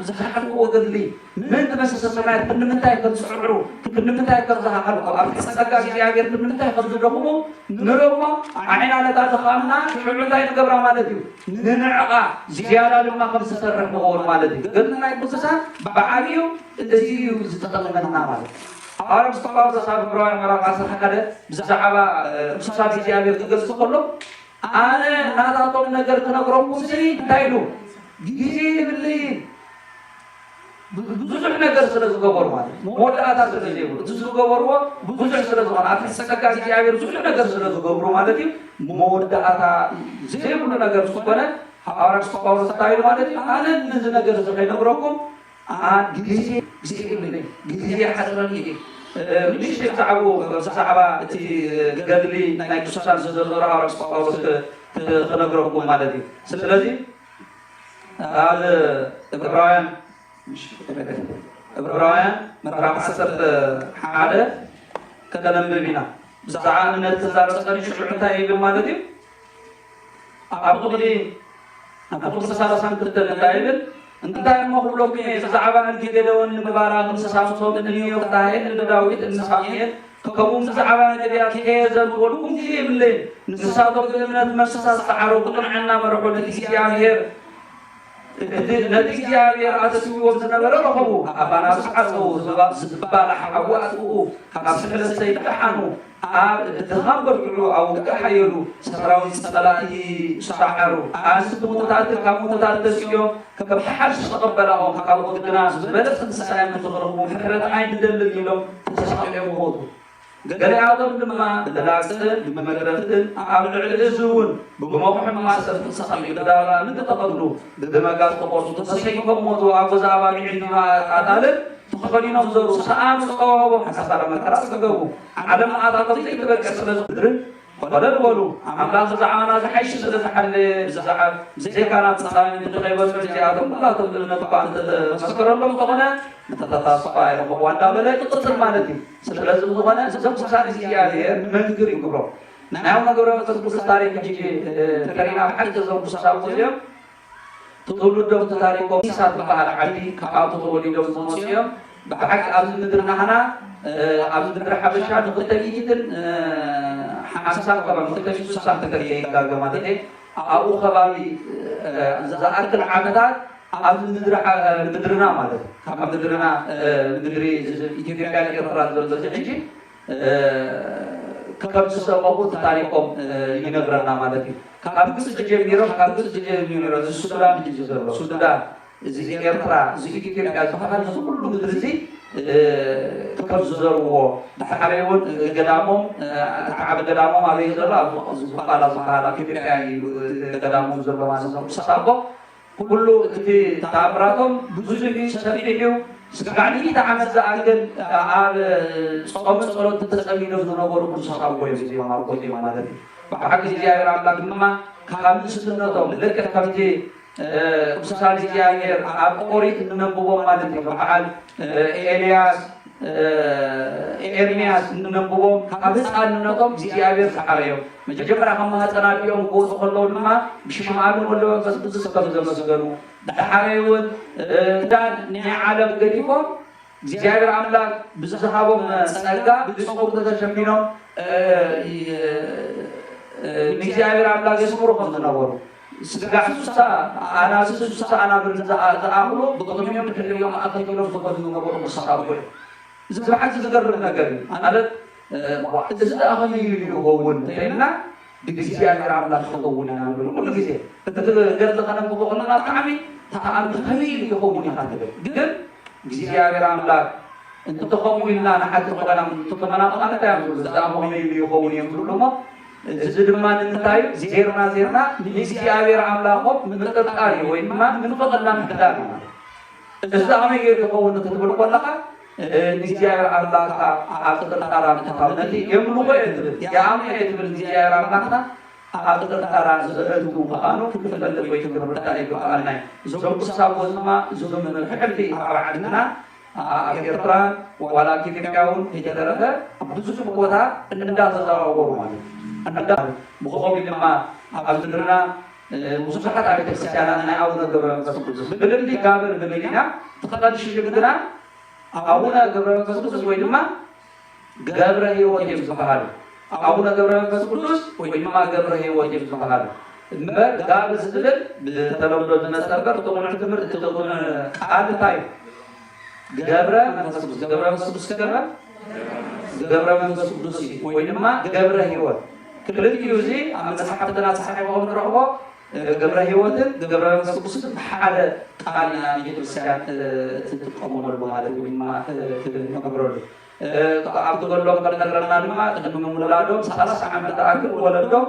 ዝሓልፍዎ ገድሊ ምእንቲ መንግስተ ሰማያት ክንምንታይ ከም ዝፅዕሩ ክንምንታይ ከም ዝሃልኩ ኣብቲ ጸጋ እግዚኣብሔር ክንምንታይ ከም ዝደኽሙ ንረሞ ዓይና ነታ ድኻምና ሽዑ እንታይ ንገብራ ማለት እዩ። ንንዕቓ ዝያዳ ድማ ከም ዝሰርሕ ንኸውን ማለት እዩ። ግን ናይ ቅዱሳን ብዓብዩ እዚ እዩ ዝጠቕመና ማለት እዩ። ሃዋርያ ቅዱስ ጳውሎስ ኣብ ዕብራውያን ምዕራፍ ዓሰርተ ሓደ ብዛዕባ ቅዱሳት እግዚኣብሔር ክገልጽ ከሎ ኣነ ናታቶም ነገር ክነግረኩም ስኒ እንታይ ኢሉ ግዜ ይብልይን ብዙሕ ነገር ስለ ዝገበሩ ማለት መወዳእታ ስለ ዘይብሉ እቲ ዝገበርዎ ብዙሕ ስለ ዝኾነ ኣብቲ ጸጋ እግዚኣብሔር ብዙሕ ነገር ስለ ዝገብሩ ማለት እዩ። መወዳእታ ዘይብሉ ነገር ዝኾነ ሃዋርያ ቅዱስ ጳውሎስ እንታይ ኢሉ ማለት እዩ። ኣነ ነዚ ነገር እዚ ከይነግረኩም ግዜ ግዜ ይብለይ ግዜ ሓፅረኒ እዩ። ንእሽተይ ብዛዕባኡ ብዛዕባ እቲ ገድሊ ናይ ቅዱሳን ዝዘርዘሮ ሃዋርያ ቅዱስ ጳውሎስ ክነግረኩም ማለት እዩ። ስለዚ ኣብ ዕብራውያን ዕብራውያን ምዕራፍ ዓሰርተ ሓደ ከነንብብ ኢና። ብዛዕባ እምነት ክዛረብ ጸኒሑ ሽዑ እንታይ ይብል ማለት እዩ? ኣብ ክፍሊ ኣብ ክፍሊ ሰላሳን ክልተን እንታይ ይብል? እንታይ እሞ ክብለኩም እየ? ብዛዕባ ንጌዴዎን ንባራቅ ንሳምሶን ንዮፍታሄ ንዳዊት ንሳሙኤል ከምኡ ብዛዕባ ነቢያት ከየ ዘንብበልኩም ግዜ የብለይን። ንሳቶም ብእምነት መምሰሳ ዝሰዓሩ ብቕንዕና መርሑ ነቲ እግዚኣብሔር ነቲ እግዚኣብሔር ኣተስይዎም ዝነበረ ረኸቡ። ኣባናብስ ዓጸዉ፣ ዝባላሕ ሓዊ ኣጥፍኡ፣ ካብ ስሕለት ሰይፊ ደሓኑ፣ ኣብ ድኻም በርትዑ፣ ኣብ ውግእ ሓየሉ፣ ሰራዊት ጸላኢ ሰዓሩ። ኣንስቲ ምዉታትን ካብ ምዉታት ተሲኦም ከም ሓድሽ ተቐበላኦም፣ ካልኦት ግና ዝበለጸ ትንሳኤ ንኽረኽቡ ምሕረት ኣይንደልን ኢሎም ተሳቒዮም ሞቱ። ገሊኣቶም ድማ ብላግጽን ብመግረፍትን ኣብ ልዕሊ እዚ እውን ብመኹሕን ማእሰርትን ተሳቒዩ ብዳብራ ምእንቲ ተቐትሉ ብመጋዝ ተቖርጹ ተሰይፎም ሞቱ። ኣብ ገዛ ኣባጊዕን ዲማ ኣጣልን ተኸዲኖም ዘሩ ሰኣኑ ጸዋቦም ሓሳረ መከራ ጸገቡ። ዓለም ንኣታቶም ዘይትበቅዕ ስለ ዝኾነት ኮለል በሉ። ኣምላኽ ብዛዕባና ዝሓይሽ ስለ ዝሓለየ ብዛዕባ ብዘይካና ፍጻሜ ምድሪ ከይበጽሑ እዚኣቶም ኩላቶም ብእምነት እኳ እንተተመስከረሎም እንተኾነ ነታ ተስፋ ኣይረኸብዋ እንዳበለ ይቕጽል ማለት እዩ። ስለዚ ብዝኾነ እዞም ቅዱሳን እግዚኣብሔር መንግር ይግብሮም። ናይ ኣቡነ ገብረ መንፈስ ቅዱስ ታሪክ ሕጂ እንተሪእና ብሓቂ እዞም ቅዱስ ኣቦ እዚኦም ትውልዶም ተታሪኮም ኢሳ ትበሃል ዓዲ ካብኡ ተወሊዶም ዝመፁ እዮም። ብሓቂ ኣብዚ ምድሪ ናህና ኣብዚ ምድሪ ሓበሻ ንክልተ ሚእትን ሓምሳን ከባቢ ክልተ ሚእትን ስሳን ተከልየ ይጋገ ማለት እየ። ኣብኡ ከባቢ ዝኣክል ዓመታት ኣብዚ ምድሪ ምድርና ማለት ካብ ምድርና ምድሪ ኢትዮጵያ ኤርትራ ዘሎ እዚ ሕጂ ከም ዝሰበቑ እቲ ታሪኮም ይነግረና ማለት እዩ። ካብ ግብፂ ጀሚሮም ካብ ግብፂ ጀሚሮም እዚ ሱዳን እዩ ዘሎ ሱዳን እዚ ኤርትራ እዚ ኢትዮጵያ ዝበሃል እዚ ኩሉ ምድሪ እዚ ከም ዝዘርዎ ድሓረይ እውን ገዳሞም እቲ ዓቢ ገዳሞም ኣበይ ዘሎ ኣብ ዝቋላ ዝበሃል ኣብ ኢትዮጵያ እዩ ገዳሞም ዘሎ ማለት ነው። ቅዱስ ኣቦ ኩሉ እቲ ተኣምራቶም ብዙሕ እዩ፣ ሰፊሕ እዩ። ስጋዕ ሚእቲ ዓመት ዝኣክል ኣብ ጾምን ጸሎትን ተጸሚዶም ዝነበሩ ቅዱሳት ኣቦ እዮም እዚኦም ኣቦ እዚኦም ማለት እዩ። ብሓቂ እግዚኣብሔር ኣምላኽ ድማ ካብ ንእስነቶም ልክዕ ከምቲ ቅዱሳን እግዚኣብሔር ኣብ ኦሪት እነንብቦም ማለት እዩ። በዓል ኤልያስ ኤርምያስ እንነንብቦም ካብ ህፃንነቶም እግዚኣብሔር ዝሓረዮም፣ መጀመርያ ካብ ማህፀን ኣዲኦም ክወፁ ከለዉ ድማ ብሽም ኣብን ወልደ መንፈስ ቅዱስ ከም ዘመስገኑ፣ ዳሕራይ እውን ክዳን ናይ ዓለም ገዲፎም እግዚኣብሔር ኣምላክ ብዝሃቦም ጸጋ ብፀጉሪ ተሸፊኖም ንእግዚኣብሔር ኣምላክ የስምሩ ከም ዝነበሩ፣ ስጋዕ ሱሳ ኣናብስ ሱሳ ኣናብር ዝኣኽሉ ብቅድሚኦም ብድሕሪኦም ኣኸቲሎም ዝኸዱ ዝነበሩ ንስኻ እኮ እዮም። እዚ ብሓቂ ዝገርም ነገር እዩ። ማለት እዚ ደኣ ከመይ ኢሉ ይኸውን እንተኢልና ብእግዚኣብሔር ኣምላክ ክኸውን ኢና ንብል ኩሉ ግዜ። እቲ ገድሊ ከነንብቦ ከለና ብጣዕሚ ተኣምር ከመይ ኢሉ ይኸውን ኢኻ ትብል። ግን እግዚኣብሔር ኣምላክ እንተኸምኡ ኢልና ንሓቲ ኮይና ተመናቕና እንታይ እዮም ዝብሉ? እዚ ደኣ ከመይ ኢሉ ይኸውን እዮም ዝብሉ እሞ እዚ ድማ ንምንታይ እዩ? ዜርና ዜርና ንእግዚኣብሔር ኣምላኾም ምጥርጣር እዩ ወይ ድማ ምንፍቕና ምሕዳር እዩ ማለት። እዚ ከመይ ገይሩ ይኸውን ክትብል ከለኻ ንእግዚኣብሔር ኣምላኽካ ኣብ ጥርጣራ ምእታው ነቲ የምልኾ እየ ትብል የኣምኖ እየ ትብል ንእግዚኣብሔር ኣምላኽና ኣብ ጥርጣራ ዘእቱ ምዃኑ ክንፈልጥ ወይ ክንርዳእ ይግብኣና እዩ። እዞም ቅዱስ ኣቦ ድማ እዞም ሕልፊ ኣብ ዓድና ኣብ ኤርትራ ዋላ ኣብ ኢትዮጵያ እውን ከይተረፈ ኣብ ብዙሕ ቦታ እንዳተዘዋወሩ ማለት እዩ። ብኸምኡ ድማ ኣብ ምድርና ብዙሓት ኣብያተ ክርስቲያናት ናይ ኣቡነ ገብረ መንፈስ ቅዱስ ብልምዲ ጋብር ንብል ኢና። እቲ ቀንዲ ሽግር ግና ኣቡነ ገብረ መንፈስ ቅዱስ ወይ ድማ ገብረ ህይወት እዮም ዝበሃሉ። ኣቡነ ገብረ መንፈስ ቅዱስ ወይ ድማ ገብረ ህይወት እዮም ዝበሃሉ። እምበር ጋብር ዝብል ብተለምዶ ዝመፀ እምበር እቲ ቅኑዕ ትምህርቲ እቲ ቅኑዕ ቃል እንታይ እዩ? ገብረ መንፈስ ቅዱስ ገብረ መንፈስ ቅዱስ ገብረ ገብረ መንፈስ ቅዱስ እዩ ወይ ድማ ገብረ ህይወት ክልቲኡ እዚ ኣብ መፅሓፍትና ተፃሒፎም ንረኽቦ። ገብረ ህይወትን ገብረ መንፈስ ቅዱስን ብሓደ ቃል ኢና ቤተክርስትያን ትጥቀመሉ ማለት ወይ ድማ ትነግረሉ። ኣብ ትገሎም ከም ነግረና ድማ ቅድሚ ምውላዶም ሰላሳ ዓመት ዝኣክል ወለዶም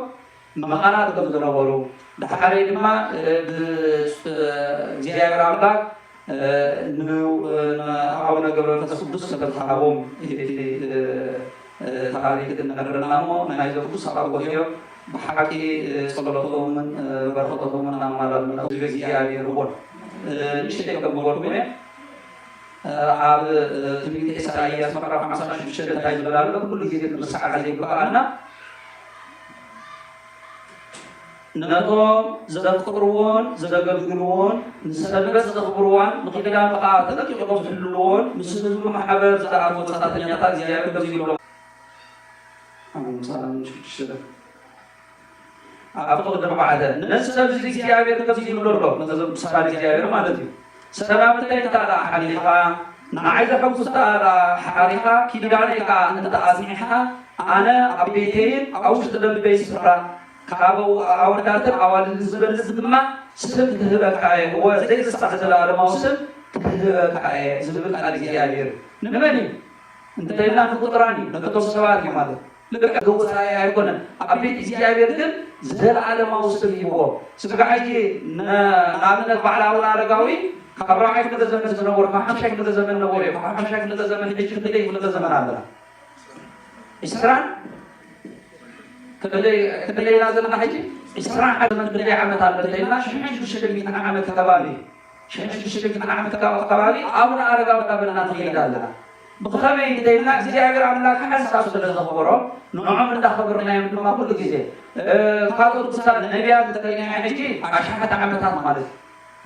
መኻናት ከም ዝነበሩ ዳሕራይ ድማ ብእግዚኣብሔር ኣምላክ ንኣቡነ ገብረ መንፈስ ቅዱስ ከም ዝሃቦም እቲ ታሪክ ዝነግረና እሞ ናይዞም ቅዱስ ኣቦ እዮም። ብሓቂ ጸሎቶምን በረኸቶምን ኣማላድና ህዝቢ እግዚኣብሔር ይኹን። ንእሽተይ ከም ዝበልኩም እየ ኣብ ትንቢተ ኢሳይያስ ምዕራፍ ሓምሳ ሽዱሽተ እንታይ ዝብል ኣሎ? ኩሉ ግዜ ክንርስዓ ዘይግብኣና ነቶም ዘፍቅርዎን ዘገልግልዎን ንሰንበት ዘኽብርዋን ንኪዳኑ ከዓ ተጠንቂቖም ዝሕልልዎን ምስ ህዝቡ ማሕበር ዝኣትዎ መጻእተኛታት እግዚኣብሔር ከምዚ ይብሎም። ኣብ ፍቕዲ ንባዕተ ነዚ ሰብ እዚ እግዚኣብሔር ከምዚ ይብሎ ኣሎ። ነዞም ክሳድ እግዚኣብሔር ማለት እዩ። ሰላምተይ እንተ ደኣ ሓሊኻ ንዓይ ዘሐጉስ እንተ ደኣ ሓሪኻ ኪዳነይ ከዓ እንተ ኣጽኒዕኻ ኣነ ኣብ ቤተይን ኣብ ውሽጢ ደንበይ ስፍራ ካብ ኣወዳትን ኣዋልድን ዝበልጽ ድማ ስም ክህበካ እየ፣ እወ ዘይርሳዕ ዘለኣለማዊ ስም ክህበካ እየ ዝብል ቃል እግዚኣብሔር እዩ። ንመን እዩ? እንተኢልና ንፍጡራን እዩ፣ ነቶም ሰባት እዩ ማለት እዩ። ልክዕ ገውፃኢ ኣይኮነን። ኣብ ቤት እግዚኣብሔር ግን ዘለኣለማዊ ስም ሂብዎ። ስጋ ሕጂ ንኣብነት በዓል ኣቡነ ኣረጋዊ ካብ ራብዓይ ክፍለ ዘመን ዝነበሩ ካብ ሓምሻይ ክፍለ ዘመን ነበሩ እዮም። ካብ ሓምሻይ ክፍለ ዘመን ሕጂ ክንደይ ክፍለ ዘመን ኣለና? ዕስራን ክንደይ ኢና ዘለና ሕጂ? ዕስራን ሓደ ዘመን ክንደይ ዓመት ኣሎ እንተኢልና ሽሕን ሽዱሽተ ሚእትን ዓመት ከባቢ ሽሕን ሽዱሽተ ሚእትን ዓመት ካብ ኣካባቢ ኣቡነ ኣረጋዊ እናበልና ንኸይድ ኣለና። ብኸመይ እንተኢልና እግዚኣብሔር ኣምላክ ሓንሳብ ስለ ዘኽበሮም ንዖም እንዳኸበርናዮም ድማ ኩሉ ግዜ ካልኦት ቅዱሳን ነቢያት እንተኢልና ሕጂ ኣሽሓት ዓመታት ማለት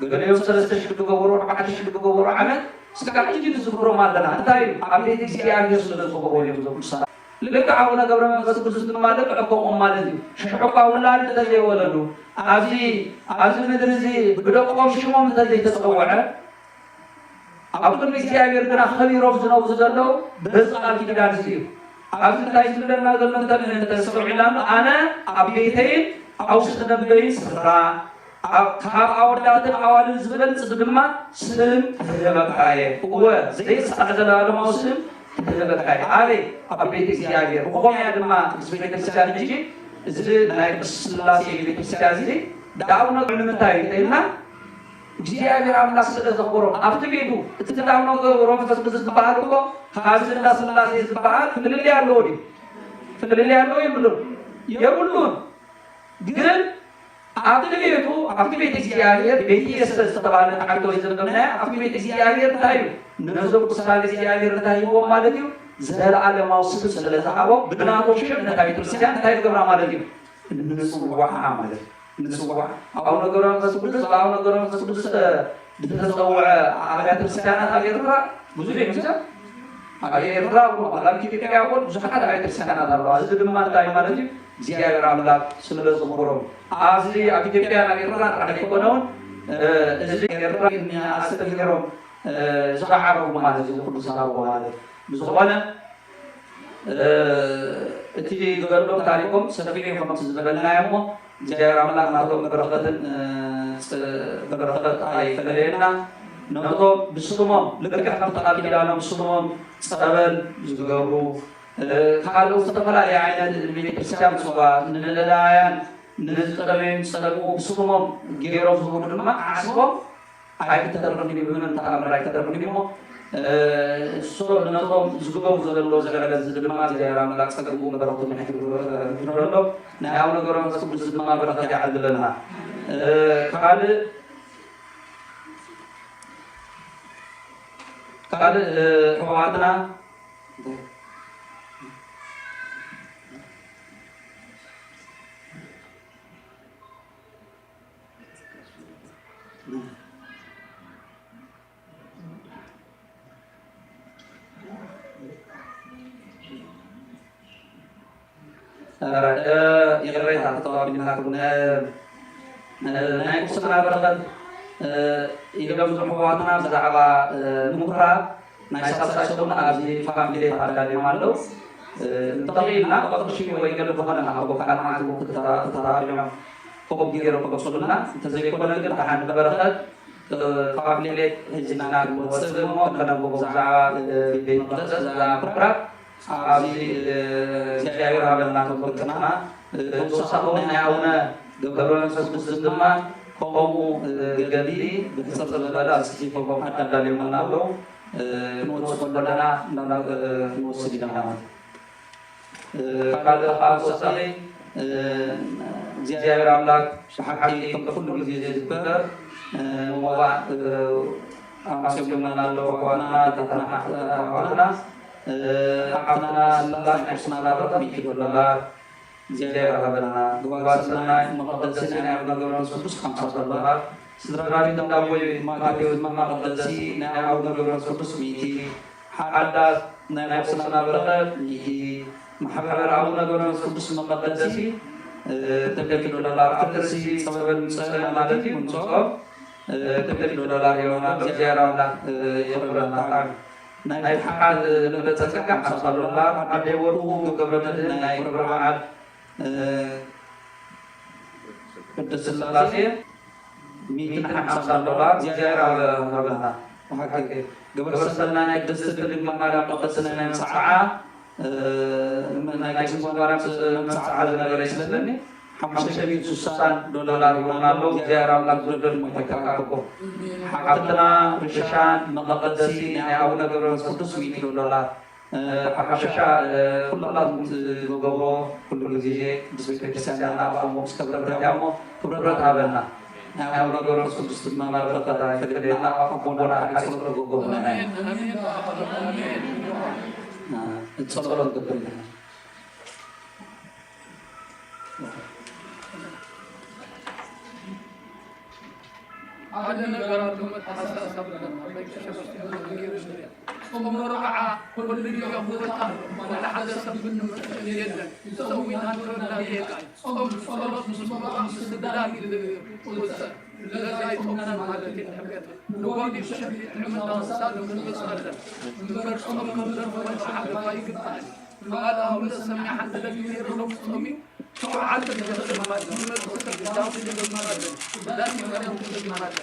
እዩ። ገሊኦም ሰለስተ ሽሕ ዝገበሩ ኣርባዕተ ሽሕ ዝገበሩ ዓመት እስካብ ሕጂ ንዝክሮም ኣለና። እንታይ እዩ? ኣብ ቤት እግዚኣብሔር ስለ ዝኸበሩ እዮም እዞም ቅዱሳን። ልክዕ ኣቡነ ገብረ መንፈስ ቅዱስ ድማ ልክዕ ከምኦም ማለት እዩ። ሽሕ እኳ ውላድ እንተዘይወለዱ ኣብዚ ኣብዚ ምድሪ እዚ ብደቆም ሽሞም እንተዘይተፀውዐ ኣብ ቅድሚ እግዚኣብሔር ግና ከቢሮም ዝነብሩ ዘለዉ በዚ ቃል ኪዳን እዚ እዩ። ኣብዚ እንታይ ዝብለና ዘሎ እንተስተውዒልና ኣነ ኣብ ቤተይን ኣብ ውሽጢ ደንበይን ስፍራ ካብ ኣወዳትን ኣዋልን ዝበልጽ ድማ ስም ክህበካ እየ። እወ ዘይርሳዕ ዘለኣለማዊ ስም ክህበካ እየ። ኣበይ? ኣብ ቤት እግዚኣብሔር። ብኾምያ ድማ ምስ ቤተክርስትያን ሕጂ እዚ ናይ ቅዱስ ስላሴ ቤተክርስትያን እዚ ዳብኖ ንምንታይ እዩ ኢልና እግዚኣብሔር ኣምላክ ስለ ዘኽብሮም ኣብቲ ቤቱ እቲ ዳብኖ ገብሮ መንፈስ ቅዱስ ዝበሃል እኮ ካብዚ እንዳ ስላሴ ዝበሃል ፍልልይ ኣለዎ ድዩ? ፍልልይ ኣለዎ የብሉን? የብሉን። ግን ኣብቲ ቤቱ ኣብቲ ቤት እግዚኣብሔር ቤት ኢየሱስ ዝተባህለ ዓዲ ወይ ዘንበብናያ ኣብቲ ቤት እግዚኣብሔር እንታይ እዩ? ነዞም ቅዱሳን እግዚኣብሔር እንታይ ሂቦም ማለት እዩ? ዘለኣለማዊ ስም ስለ ዝሃቦም ብናቶም ሽም ነታ ቤተክርስትያን እንታይ ዝገብራ ማለት እዩ? ንጽውዓ ማለት እዩ። ንጽውዓ ኣብኡ ነገረ መንፈስ ቅዱስ ኣብኡ ነገረ መንፈስ ቅዱስ ዝተጸውዐ ኣብያተ ክርስቲያናት ኣብ ኤርትራ ብዙሕ እዩ። ኣብ ኤርትራ እውን ኣብ ኢትዮጵያ እውን ብዙሓት ኣብያተ ክርስቲያናት ኣለዋ። እዚ ድማ እንታይ ማለት እዩ? እግዚኣብሔር ኣምላኽ ስለ ዘኽብሮም ኣብዚ ኣብ ኢትዮጵያ ናብ ኤርትራ ጥራሕ ኣይኮነውን እዚ ኤርትራ ኣስተብሂሮም ዝዓረቡ ማለት እዩ። ኩሉ ሳቦ ማለት ብዝኾነ እቲ ገድሎም ታሪኮም ሰፊሕ እዩ ከምቲ ዝበልናዮ እሞ እግዚኣብሔር ኣምላኽ ናቶም በረኸትን በረኸት ኣይፈለየና። ነቶም ብስሞም ልክዕ ከምቲ ቃል ኪዳኖም ብስሞም ጸበል ዝገብሩ ካልኦት ዝተፈላለዩ ዓይነት ቤተክርስትያን ምጽዋር ንነዳያን ንዝጠመዩን ዝጸልኡ ብስሞም ገይሮም ዝህቡ ድማ ዓስቦም ኣይክተርፍን እዩ፣ ብምንም ተኣምር ኣይክተርፍን እዩ እሞ እሶ ነቶም ዝግበሩ ዘለዉ ዝዕለት እዚ ድማ እግዚኣብሔር ኣምላኽ ጸግኡ በረኽቱ ምሕድረሎ ናይ ኣቡነ ገብረ መንፈስ ቅዱስ ድማ በረኸት ይዓድለና። ካልእ ካልእ ኣሕዋትና ይቕሬታ ተተዋቢልናኩም። ናይ ቁርስና በረኸት ኢሎም ዝሕዋትና ብዛዕባ ምኩራብ ናይ ሳልሳይ ሰሙን ኣብዚ ፓምፍሌት ኣዳልዮም ኣለዉ። እንተኽኢልና ብቕርሺ ወይ ገለ ዝኾነ ንሃቦ ካልእ መዓልቲ እውን ክተባቢዖም ኮብ ገይሮም ከብጽሉና፣ እንተዘይኮነ ግን ደሓን ንበረኸት ፓምፍሌት ሒዝና ክንወጽእ እሞ ከነንብቦ ብዛዕባ ቤት መቕደስ ብዛዕባ ምኩራብ ኣብዚ እግዚኣብሔር ሃበና ተወልቅና ተወሳኺ ናይ ኣቡነ ገብረ መንፈስ ቅዱስ ድማ ከምኡ ገድሊ ብሕፅር ዝበለ ኣፅሒፎም ኣዳልዮምና ኣለዉ። ክንወፅእ ከለና ክንወስድ ኢና ማለት እዩ። ካልእ ከዓ ወሳኺ እግዚኣብሔር ኣምላክ ብሓቂ ከም ኩሉ ግዜ ዝግበር መዋዕ ኣምስዮምና ኣለዉ ኣሕዋትና ኣዴታትና ኣሕዋትና ሓፍትና ስላሽ ቁርስና ናብረት ሚእቲ ዶላር እግዚኣብሔር ሃበና። ግባር ሰናይ መቐደሲ ናይ ኣቡነ ገብረ መንፈስ ቅዱስ ሓምሳ ዶላር፣ ስድራ ዳዊት እንዳቦይ ማቴዎስ መቐደሲ ናይ ኣቡነ ገብረ መንፈስ ቅዱስ ሚእቲ፣ ሓዳስ ናይ ቁርስና በረኸት ሚእቲ፣ ማሕበር ኣቡነ ገብረ መንፈስ ቅዱስ መቐደሲ ክልተ ሚእቲ ዶላር፣ ኣፍደሲ ጸበል ምጸ ማለት እዩ ምምጽኦም ክልተ ሚእቲ ዶላር ይሆናል። እግዚኣብሔር ኣምላክ የኽብረና። ናይ ፍትሓት ለበጸ ጸጋ ሓምሳ ዶላር፣ ኣደይ ወርቁ ገብረ መድህን ናይ ክብረ በዓል ቅድስት ስላሴ ሚእትን ሓምሳን ዶላር እግዚኣብሔር ሃበና። ብሓቂ ግብረ ሰናይ ናይ ቅድስት ድንግል ማርያም መቐደስና ናይ ምጽዓ ናይ ቅድስት ማርያም መምጽዓ ዝነበረ ይመስለኒ ሓሙሽተ ሚእትን ስሳን ዶላር ይሆን ኣሎ። እግዚኣብሔር ኣምላክ ዝወደድ ሞ ይተካእክቦ። ሓብትና ርሻን መቐደሲ ናይ ኣቡነ ገብረ መንፈስ ቅዱስ ሚእቲ ዶላር ብሓፈሻ ኩላትኩም ትገብሮ ኩሉ ግዜ ቅድስት ቤተክርስትያን ናባኹም ምስ ከብረት እያ እሞ ክብረት ሃበና። ናይ ኣቡነ ገብረ መንፈስ ቅዱስ ድማ በረኸት ኣይፈለየና። ኣቦና ሓቂ ጸሎት ክገብሩና ኢና። ጸሎት ክገብር ኢና። ሓደ ነገር ኣሎ፣ መተሓሳሰብ ኣለና። በቂ ሸበስቲ ገይሩ ዝርያ ጾም መርዓ ኮለል ኢዮ ክወጣ፣ ወላ ሓደ ሰብ ብንምርጭ የለን። ጾም ኢና ንረዳ ጌጋ እዩ። ጾም ጸሎት ምስ መርዓ ምስ ስግዳን እዩ ዝውሰድ። ስለዚ ኣይጾምናን ማለት እዩ። ንሕብረት ንጓል ይሸፊ ጥዕምና ምሳሉ ክንበጽሕ ኣለና። እምበር ጾም መምደር ወይ መሓለፋ ይግባእ። እምበኣል ኣሁን ሰሚዓ ሓንቲ ደቂ ነይሩ ሎም ጾም እዩ። ሸውዓተ ግዜ ተደማጭ ዝመልሱ ቅዳሴ ንደግም ኣለና። ቅዳሴ ማርያም ንደግም ኣለና።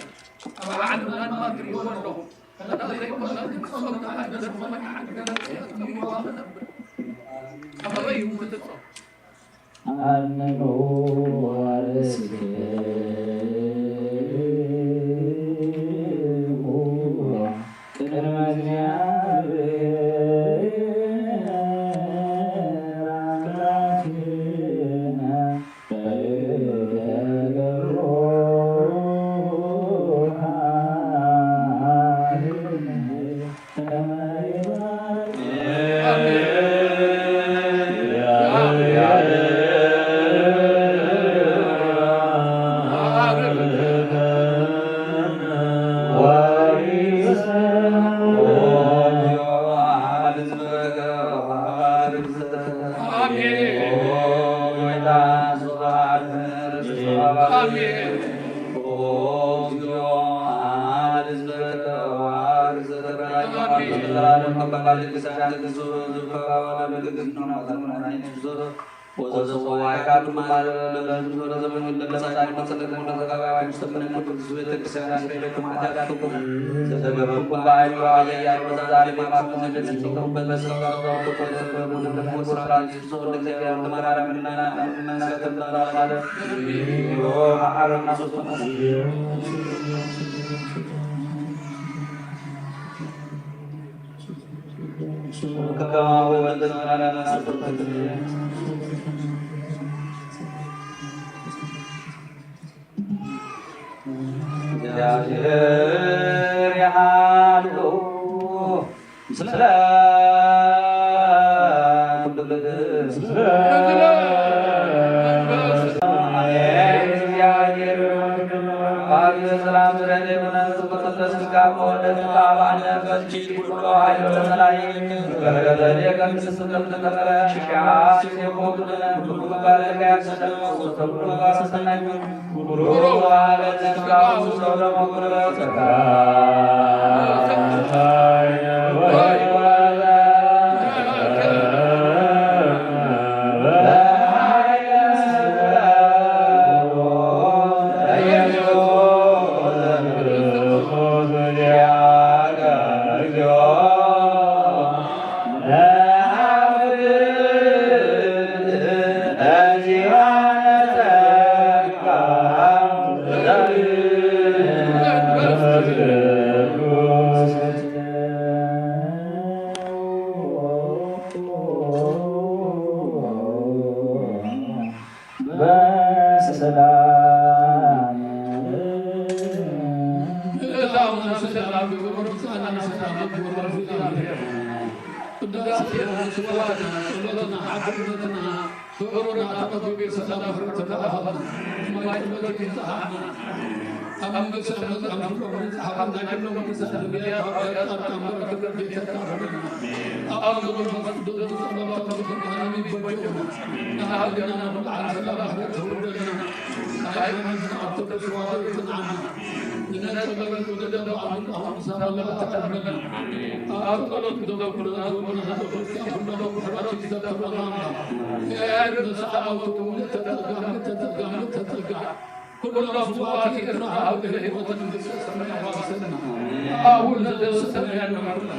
ኣብ ዓለምና ድማ ትሪእዎ ኣለኹም። ከላ ዘይኮነ ግን ጾም ንኣይ ደርፎ መድሓኒ ገለ ክነብር። ኣበይ እዩ እቲ ጾም? ኣነኑ ኣርእስክሙ ቅድመ እግዚኣብሔር ኣምላክነ። እግዚኣብሔር ይሓሉ ምስለ ኩሉ። ኣሜን። እግዚኣብሔር ኣብ ሰላም ዝረደ ይኹነን። ዝቅደስ ስጋ ወደስ ተባዕነ በልቺ ኩሎ ኃይለ ጸላኢ በረከተ ሌከ ምስለ ተበረ ሺዓ ሲሴ ቦቱ ለነ ኩሉ ባለካ ያሰደመ ወሰብሉ ባሰሰናይ በሰላም። ቅዳሴ ጸሎትና፣ ሓድነትና፣ ፍቕርና ተቐቢሉ ሰላም ተባሃሃልና። ማይ ጸሎት ይብዝሓልና። ኣብ መንግስቲ ኣምላኽ፣ ኣብ ኩሎም መጽሓፍን ናይ ኩሎም ቅዱሳት ነቢያት ሃዋርያት ጻድቃን በረከት ረድኤት ተካፈለና። ኣብ ኣገልግሎት ቅዱስ ጸሎቶም ዝኽርካን ይበጀውና። ንሃገርና ንኹሉ ዓለም ሰላም ምሕረት ተውርደልና። ንሃይማኖትና ኦርቶዶክስ ተዋህዶ ይጽንዓና። ንነጸበሉ ወደ ደንበ ኣምልኮ ኣምሳ መላእክት ተቀበልና። ኣብ ጸሎት ዘበኩሉ ዘበኩሉ ህዝበ ክርስቲያን ኩሎም ምሕረት ይዘከረና ኣምላኽ። የእርግ ንስሓ ኣውትኡ፣ ምልእተ ጸጋ፣ ምልእተ ጸጋ፣ ምልእተ ጸጋ። ኩሎም ስውኣት ኤርትራ ሃብተ ህይወት መንግስተ ሰማይ ኣዋርሰና። ኣቡነ ዘበሰማያት ይባርክ።